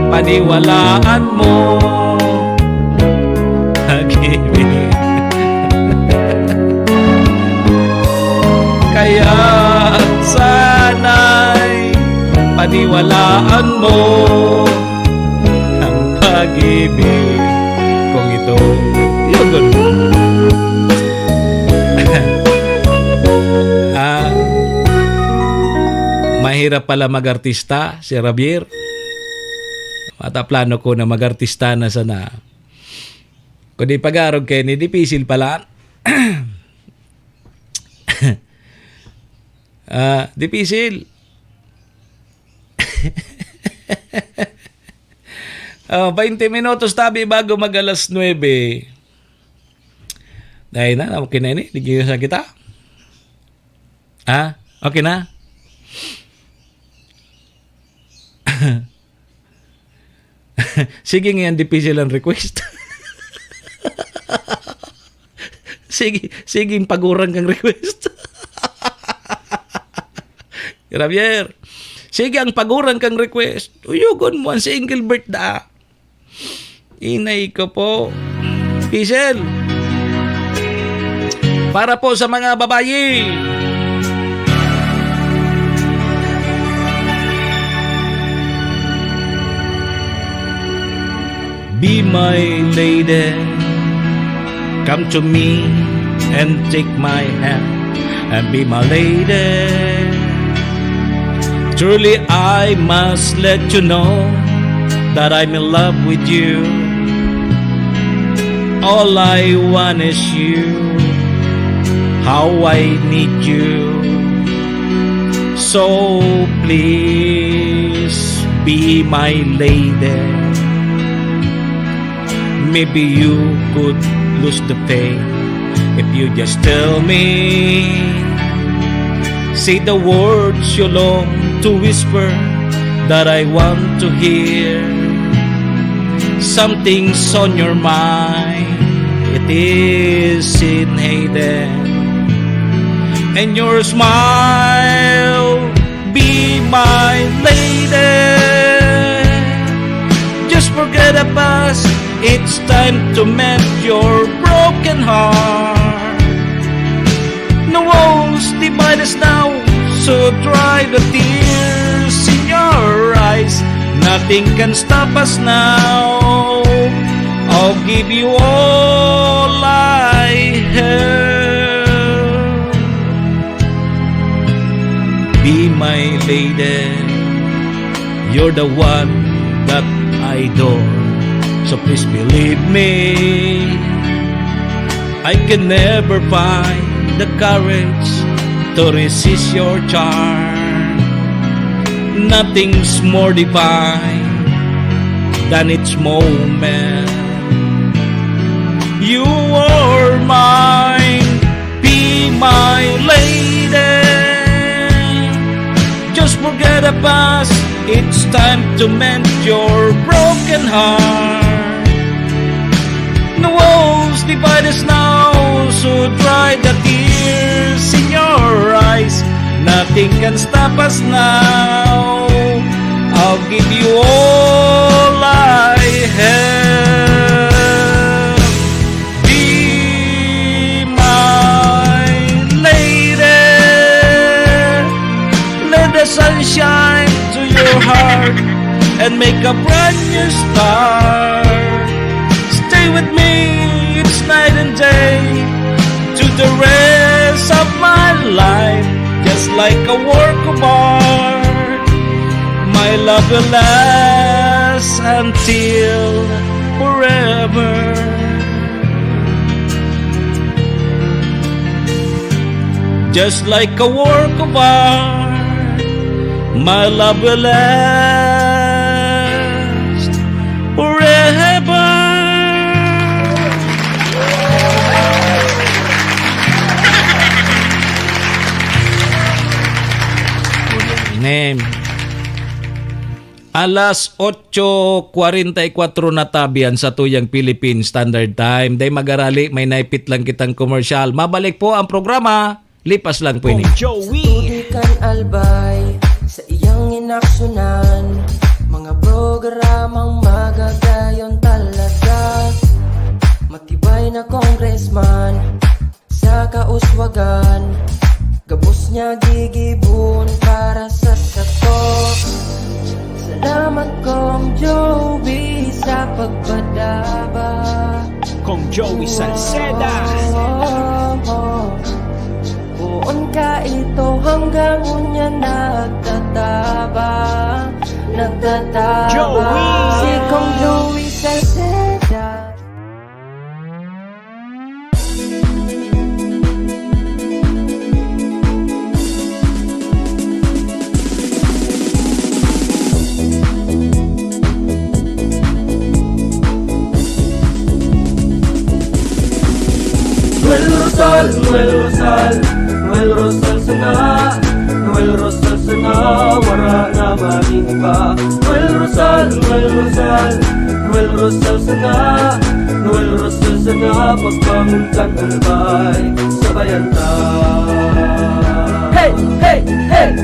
paniwalaan mo. Pag-ibig. Kaya sana'y paniwalaan mo ang pag-ibig kong ito. Yun, yun. Ah, mahirap pala mag-artista, Sir Javier. Mataplano ko na mag-artista na sana. Kundi pag-arog kaini, dipisil pala. Ah, dipisil. Oh, baynte minutos tabi bago mag-alas nuebe. Dai na, okay na ini. Digyo sa kita. Ha? Okay na? Sige nga yan, dipisil ang request. Sige, sige ang pagurang kang request. Javier, sige ang pagurang kang request. Uyogon mo ang single birthday. Inay ko po. Diesel. Para po sa mga babayi. Be my lady. Come to me and take my hand and be my lady. Truly, I must let you know that I'm in love with you. All I want is you. How I need you. So please be my lady. Maybe you could lose the pain if you just tell me. Say the words you long to whisper that I want to hear. Something's on your mind, it is in hidden. And your smile, be my lady. Just forget the past, it's time to mend your broken heart. No walls divide us now, so dry the tears in your eyes. Nothing can stop us now. I'll give you all I have. Be my lady. You're the one that I adore. So please believe me, I can never find the courage to resist your charm. Nothing's more divine than its moment. You are mine, be my lady. Just forget the past, it's time to mend your broken heart. No walls divide us now, so dry the tears in your eyes. Nothing can stop us now. I'll give you all I have. Be my lady. Let the sun shine to your heart and make a brand new start. Stay with me, it's night and day, to the rest of my life, just like a work of art. My love will last until forever. Just like a work of art, my love will last forever. Amen. Alas otso kwarenta y kwatro na tabi an satuyang Philippine Standard Time. Dai magarali, may naipit lang kitang komersyal. Mabalik po ang programa. Lipas lang po ini. Kong Joey. Sa tudo kan Albay, sa iyang inaksyonan, mga programang magagayon talaga. Matibay na congressman, sa kauswagan, gabos niya gigibon para sa sako. Salamat, Kong Joey, sa pagpadaba. Kong Joey Salceda. Oh, oh, oh. Poon ka ito hanggang unya nagtatabang, nagtatabang. Joey. Si Kong Joey Salceda. Noel Rosal, Noel Rosal, Noel Rosal sana, Noel Rosal sana, wara na man iba. Noel Rosal, Noel Rosal, Noel Rosal sana, Noel Rosal sana, pagbangon kan Albay, sabayan ta. Hey, hey, hey!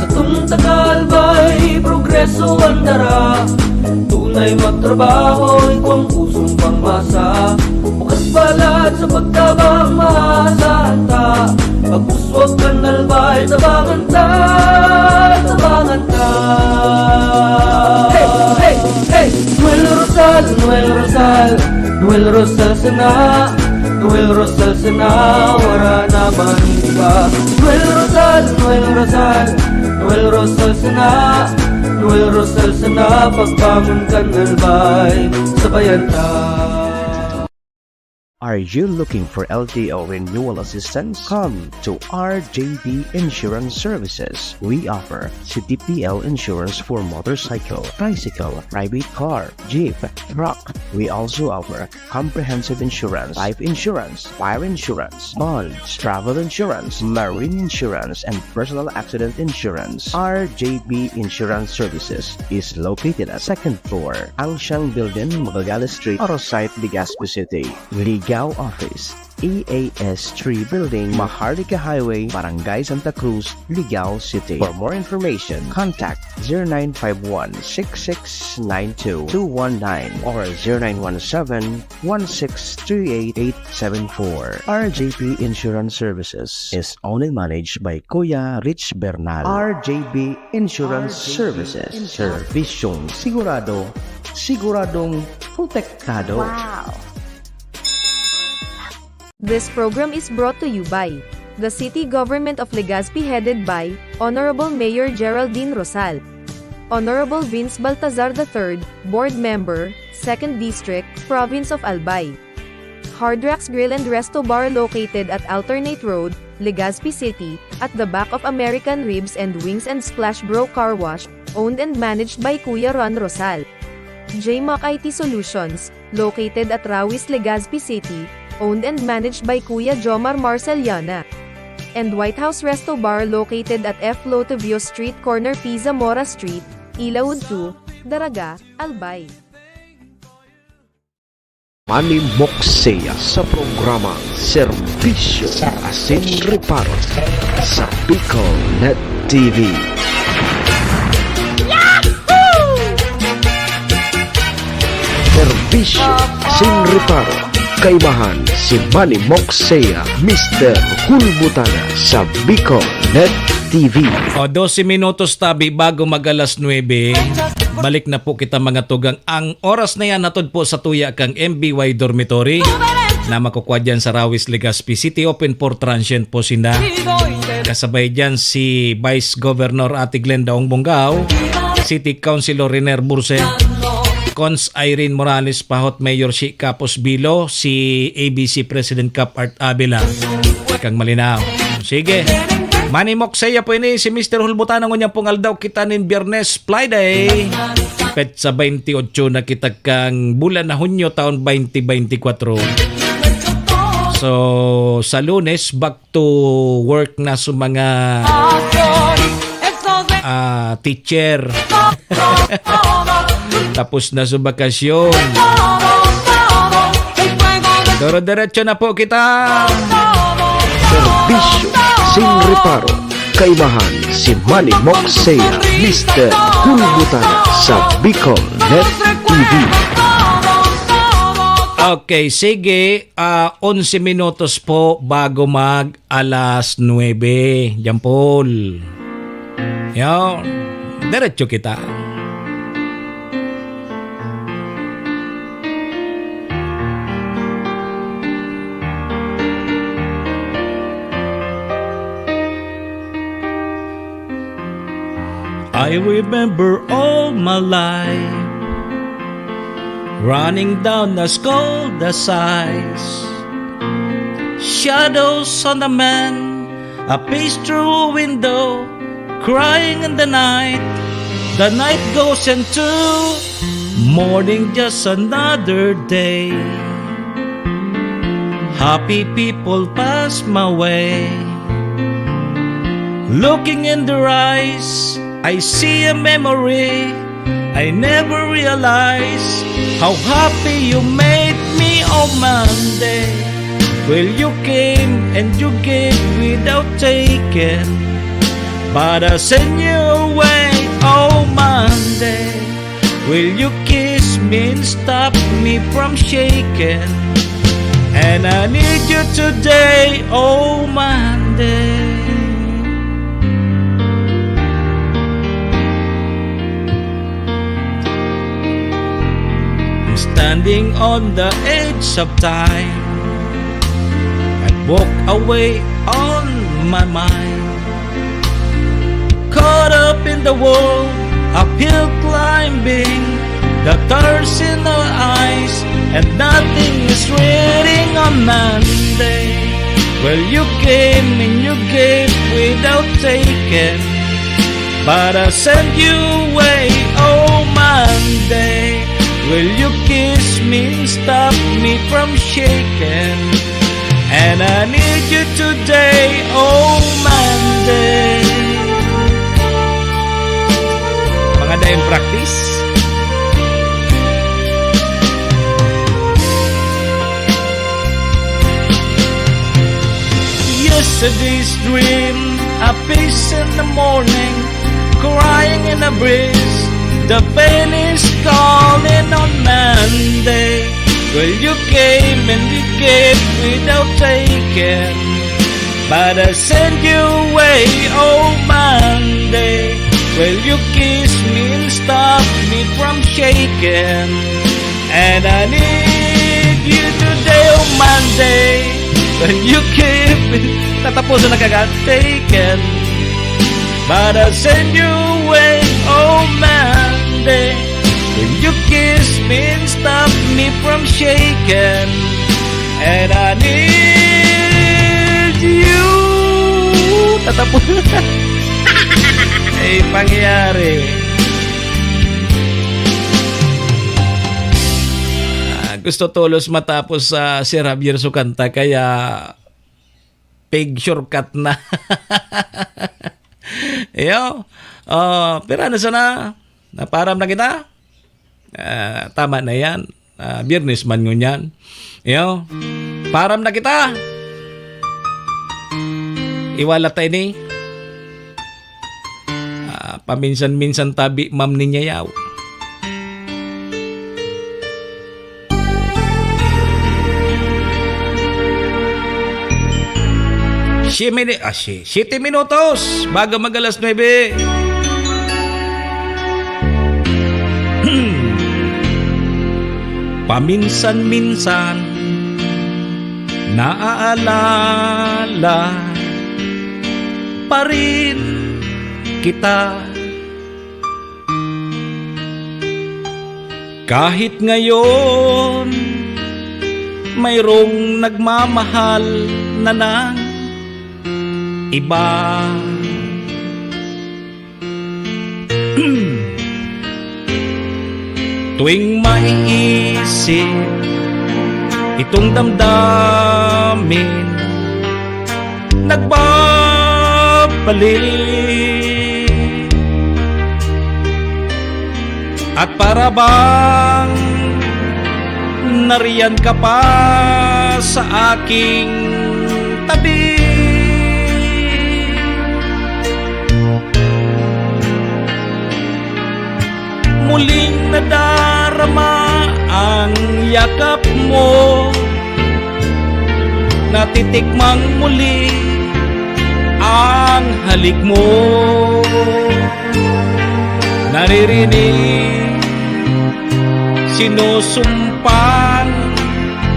Satong taga Albay, progreso an dara. Tunay magtrabaho, igwang pusong pangmasa. Bukas balat sa pagtabang, maasahan ta. Pag-uswag kan Albay, tabangan ta, tabangan ta. Hey, hey, hey! Noel Rosal, Noel Rosal, Noel Rosal sana, Noel Rosal sana, wara na man iba. Noel Rosal, Noel Rosal, Noel Rosal sana, Noel Rosal sana, pagbangon kan Albay, sabayan ta. Are you looking for L T O renewal assistance? Come to R J B Insurance Services. We offer C D P L insurance for motorcycle, tricycle, private car, jeep, truck. We also offer comprehensive insurance, life insurance, fire insurance, bonds, travel insurance, marine insurance, and personal accident insurance. R J B Insurance Services is located at second floor, Angshang Building, Magallanes Street, Orosite, Legazpi City. Legazpi Ligao Office, E A S three Building, Maharlika Highway, Barangay Santa Cruz, Ligao City. For more information, contact zero nine five one six six nine two two one nine or zero nine one seven one six three eight eight seven four. R J P Insurance Services is owned and managed by Kuya Rich Bernal. R J B Insurance Services. Servisyong sigurado, siguradong protektado. Wow! This program is brought to you by the City Government of Legazpi, headed by Honorable Mayor Geraldine Rosal, Honorable Vince Baltazar the third, Board Member, Second District, Province of Albay. Hard Rocks Grill and Resto Bar, located at Alternate Road, Legazpi City, at the back of American Ribs and Wings and Splash Bro Car Wash, owned and managed by Kuya Ron Rosal. J Mac I T Solutions, located at Rawis, Legazpi City, owned and managed by Kuya Jomar Marceliana. And White House Resto Bar, located at F Lotovio Street, corner P Zamora Street, Ilaud two, Daraga, Albay. Manny Moxea sa programang Serbisyo Asin Reparo sa Bicol Net T V. Serbisyo Asin Reparo, kaimahan si Manny Moxea, Mister Hulbutana sa Bicol Net T V. O, dose minutos tabi bago mag-alas nuebe. Balik na po kita, mga tugang. Ang oras na yan, hatod po sa tuya kang M B Y Dormitory na makukwa dyan sa Rawis, Legazpi City. Open for transient po sinda. Kasabay dyan si Vice Governor Ate Glenda Ong Bongao, City Councilor Riner Burse, Cons Irene Morales Pahot, Mayor Shi Capos Bilo, si A B C President Cap Art Abela. Kang malinaw. Sige. Manny Moxea po ini, si Mister Hulbutana, ngunyan pong aldaw kita nin Biyernes, Friday. Petsa twenty-eight na kita kang bulan na Hunyo, taon twenty twenty-four. So, sa Lunes, back to work na sa mga, ah, teacher. Tapos na sa bakasyon. Doro-diretso na po kita. Serbisyo Asin Reparo, kaimahan si Manny Moxea, Mister Hulbutana sa Bicol Net T V. Okay, sige. Ah, onse minutos po bago mag alas nuebe. Diyan, Paul. Yan. Diretso kita. I remember all my life, running down as cold as ice. Shadows on the man, a face through window, crying in the night. The night goes into morning, just another day. Happy people pass my way. Looking in their eyes, I see a memory. I never realized how happy you made me on Monday. Well, you came and you gave without taking, but I send you away, oh Monday. Will you kiss me and stop me from shaking? And I need you today, oh Monday. I'm standing on the edge of time. I walk away on my mind. Caught up in the world, uphill climbing, the tears in our eyes, and nothing is reading on Monday. Well, you came and you gave without taking, but I sent you away, oh Monday. Will you kiss me and stop me from shaking? And I need you today, oh Monday. Mga daing practice. Yesterday's dream, a peace in the morning, crying in the breeze. The pain is calling on Monday. Well, you came and you gave without taking. But I send you away, oh Monday. Well, you kiss me and stop me from shaking. And I need you today, oh Monday. When you give, tatapusan na kaga, taken. But I send you away, oh Monday. When you kiss me and stop me from shaking. And I need you. Tatapusan. Ay, pangyayari. Ah, gusto tolos matapos, ah, si Javier su kanta, kaya pig shortcut na. Iyo. Oh, pira na sana? Naparam na kita? Ah, tama na yan. Ah, Biyernes man ngunyan. Iyo. Param na kita. Iwala ta ini. Ah, paminsan-minsan tabi, ma'am, ninyayaw. Siye mini-, ah, si-, siyete minutos bago mag-alas nuebe. Paminsan-minsan, naaalala pa rin kita. Kahit ngayon, mayroong nagmamahal na ng iba. Tuwing maiisip itong damdamin, nagbabalik. At para bang nariyan ka pa sa aking tabi. Muling nadarama ang yakap mo, natitikmang muli ang halik mo. Naririnig, sinusumpang,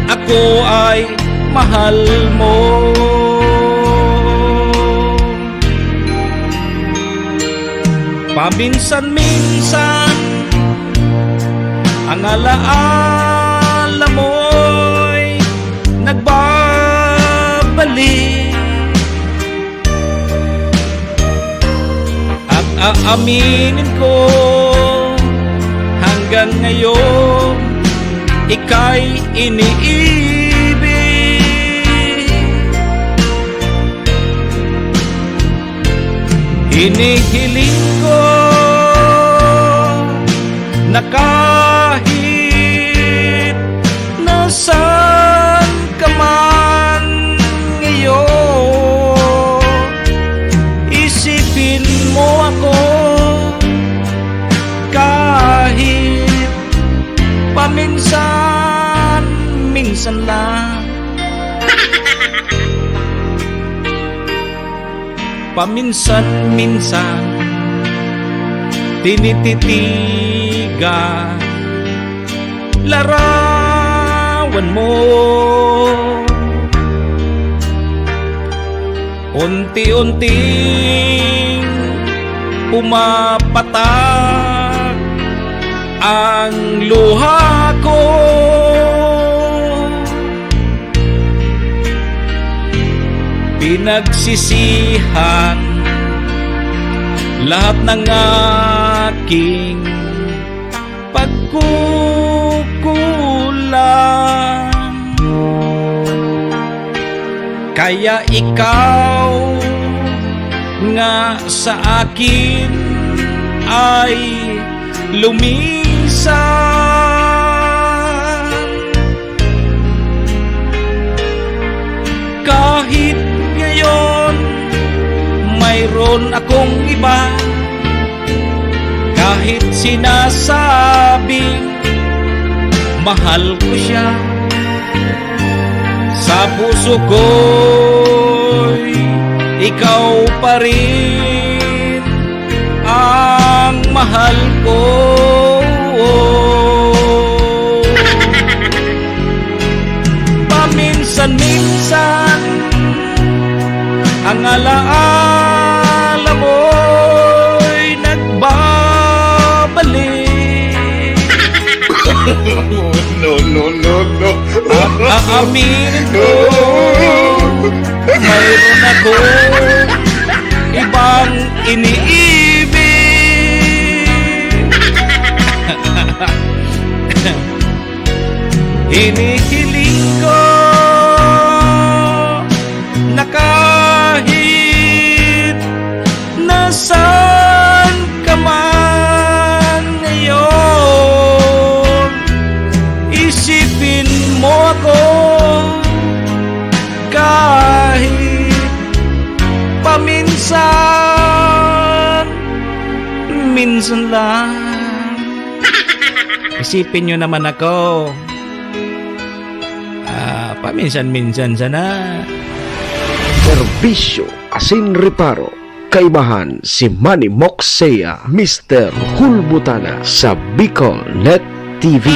ako ay mahal mo. Paminsan-minsan, ang alaala mo'y nagbabalik. At aaminin ko, hanggang ngayon, ika'y iniibig. Hinihiling ko na kahit nasaan ka man ngayon, isipin mo ako kahit paminsan-minsan lang. Paminsan-minsan, tinititigan larawan mo. Unti-unting pumapatak ang luha ko. Pinagsisihan lahat ng aking pagkukulang. Kaya ikaw nga sa akin ay lumisan. Kahit ngayon akong iba. Kahit sinasabing mahal ko siya, sa puso ko'y ikaw pa rin ang mahal ko. Paminsan-minsan, ang alaala mo'y nagbabalik. No, no, no, no. A-, aaminin ko, mayroon akong ibang iniibig. Hinihiling ko na kahit nasaan ka man ngayon, isipin mo ako kahit paminsan, minsan lang. Isipin nyo naman ako. Ah, paminsan-minsan sana. Serbisyo asin reparo, kaibahan si Manny Moxea, Mister Hulbutana sa Bicol Net T V.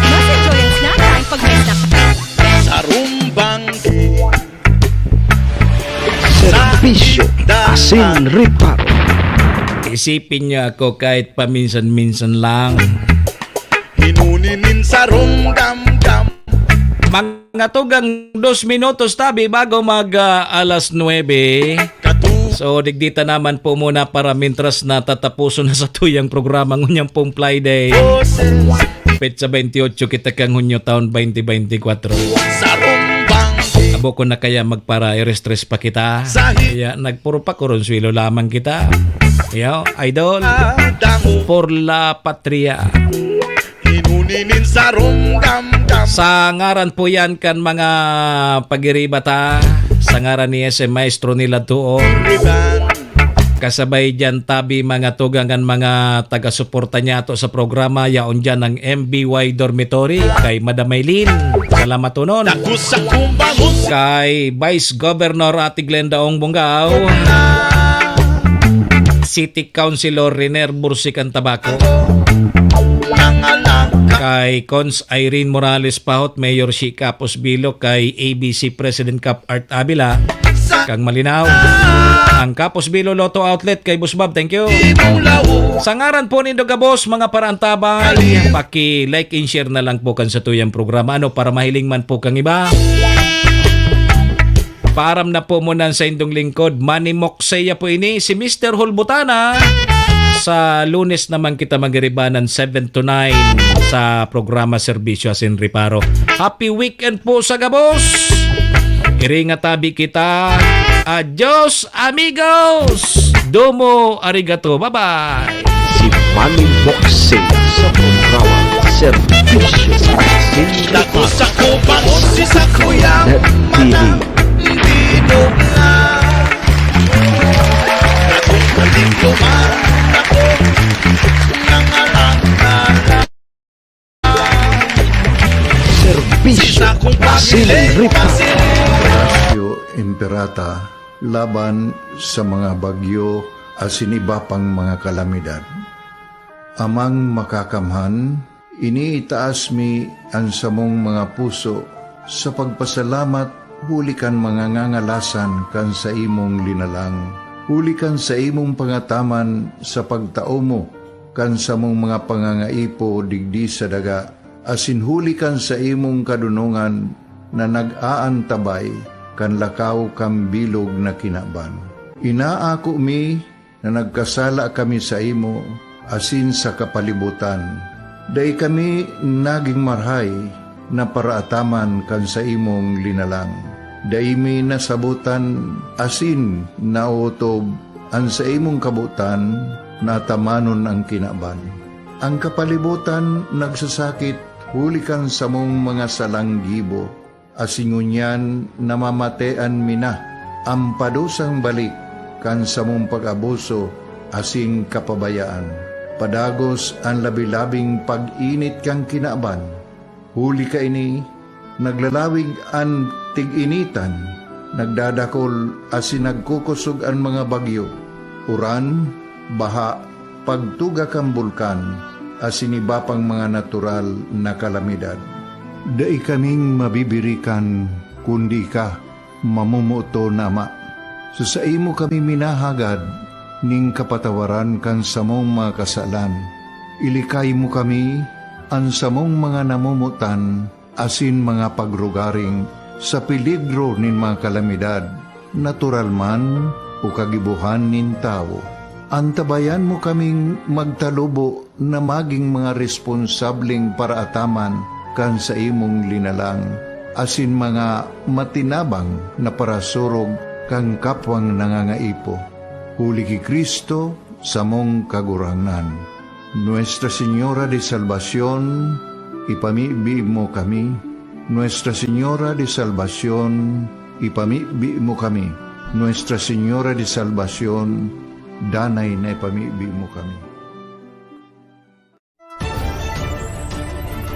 Mas enjoyance na tayo pag may snack. Sarumbang. Serbisyo asin reparo. Isipin nyo ako kahit paminsan-minsan lang. Hinuni nin sarong damdam. Mga tugang dos minutos tabi bago mag, ah, alas nuebe. Katu- So, digdi ta naman po muna para mintras na tatapuson na sa tuyang programa ngunyan pong Friday. Petsa twenty-eight kita kan Hunyo taon twenty twenty-four. Sarumbang. Abo ko na kaya magpara-eres-tres pa kita. Sahi- Kaya nagpuro pa kuronswelo lamang kita. Yo, idol. Dango. Por la patria. Inuninin sarong damdam. Sa ngaran po yan kan mga pagiriba ta, sa ngaran ni S M Maestro nila Tuon. Riban. Kasabay diyan, tabi, mga tugang, an mga taga-suporta niyato sa programa, yaon diyan ang M B Y Dormitory, kay Madam Maylin. Salamat, unon. Dako sakong bangon. Kay Vice Governor Ate Glenda Ong Bongao. City Councilor Riner Bursican Tabaco. Kay Cons Irene Morales Pahot, Mayor Shi Capos Bilo, kay A B C President Cap Art Avila, kang Malinao. Ang Capos Bilo Lotto Outlet kay Boss Bob, thank you. Sa ngaran po nindo gabos, mga paraantabay, paki-like and share na lang po kan satuyang programa, ano, para mahiling man po kang iba. Paaram na po muna sa indong lingkod, Manny Moxea po ini, si Mister Hulbutana. Sa Lunes naman kita magiribanan, seven to nine, sa programa Serbisyo Asin Reparo. Happy weekend po sa gabos! Iringa tabi kita. Adios, amigos! Domo arigato. Bye-bye! Si Manny Moxea sa programa Serbisyo Asin Reparo. Dako sa kubangon si sakuyang Net T V. Matang bilog na. Dakong diplomahan ako. Nangalang na lang. Serbisyo Asin Reparo. Radyo Imperata laban sa mga bagyo asin iba pang mga kalamidad. Amang Makakamhan, iniitaas mi an samong mga puso sa pagpasalamat huli kan mga ngangalasan kan saimong linalang, huli kan saimong pangataman sa pagtao mo kan samong mga pangangaipo digdi sa daga, asin huli kan saimong kadonongan na nag-aantabay kan lakaw kan bilog na kinaban. Inaako mi na nagkasala kami saimo asin sa kapalibotan. Dai kami nagin marahay na paraataman kan saimong linalang. Dai mi nasabotan asin naotob an saimong kabotan na atamanon an kinaban. An kapalibotan nagsasakit huli kan samong mga salang gibo, asin ngunyan namamatean mi na an padusang balik kan samong pag-abuso asin kapabayaan. Padagos an labi-labing pag-init kan kinaban. Huli kaini, naglalawig an tig-initan, nagdadakol asin nagkukosog an mga bagyo, uran, baha, pagtuga kan bulkan, asin iba pang mga natural na kalamidad. Dai kaming mabibirikan, kundi ika, mamomoton na Ama. Sa saimo kami minahagad nin kapatawaran kan samong mga kasalan. Ilikay mo kami, an samong mga namomotan, asin mga pagrugaring sa peligro nin mga kalamidad, natural man o kagibohan nin tawo. Antabayan mo kaming magtalubo na magin mga responsableng paraataman kan saimong linalang, asin mga matinabang na parasurog kan kapwang nangangaipo. Huli ki Cristo, samong Kagurangnan. Nuestra Señora de Salvacion, ipamibi mo kami. Nuestra Señora de Salvacion, ipamibi mo kami. Nuestra Señora de Salvacion, danay na ipamibi mo kami.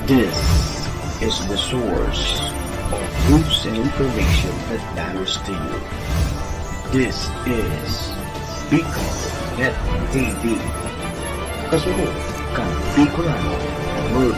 This is the source of news and information that matters to you. This is Bicol Net T V. Kasunod kan Bicolano World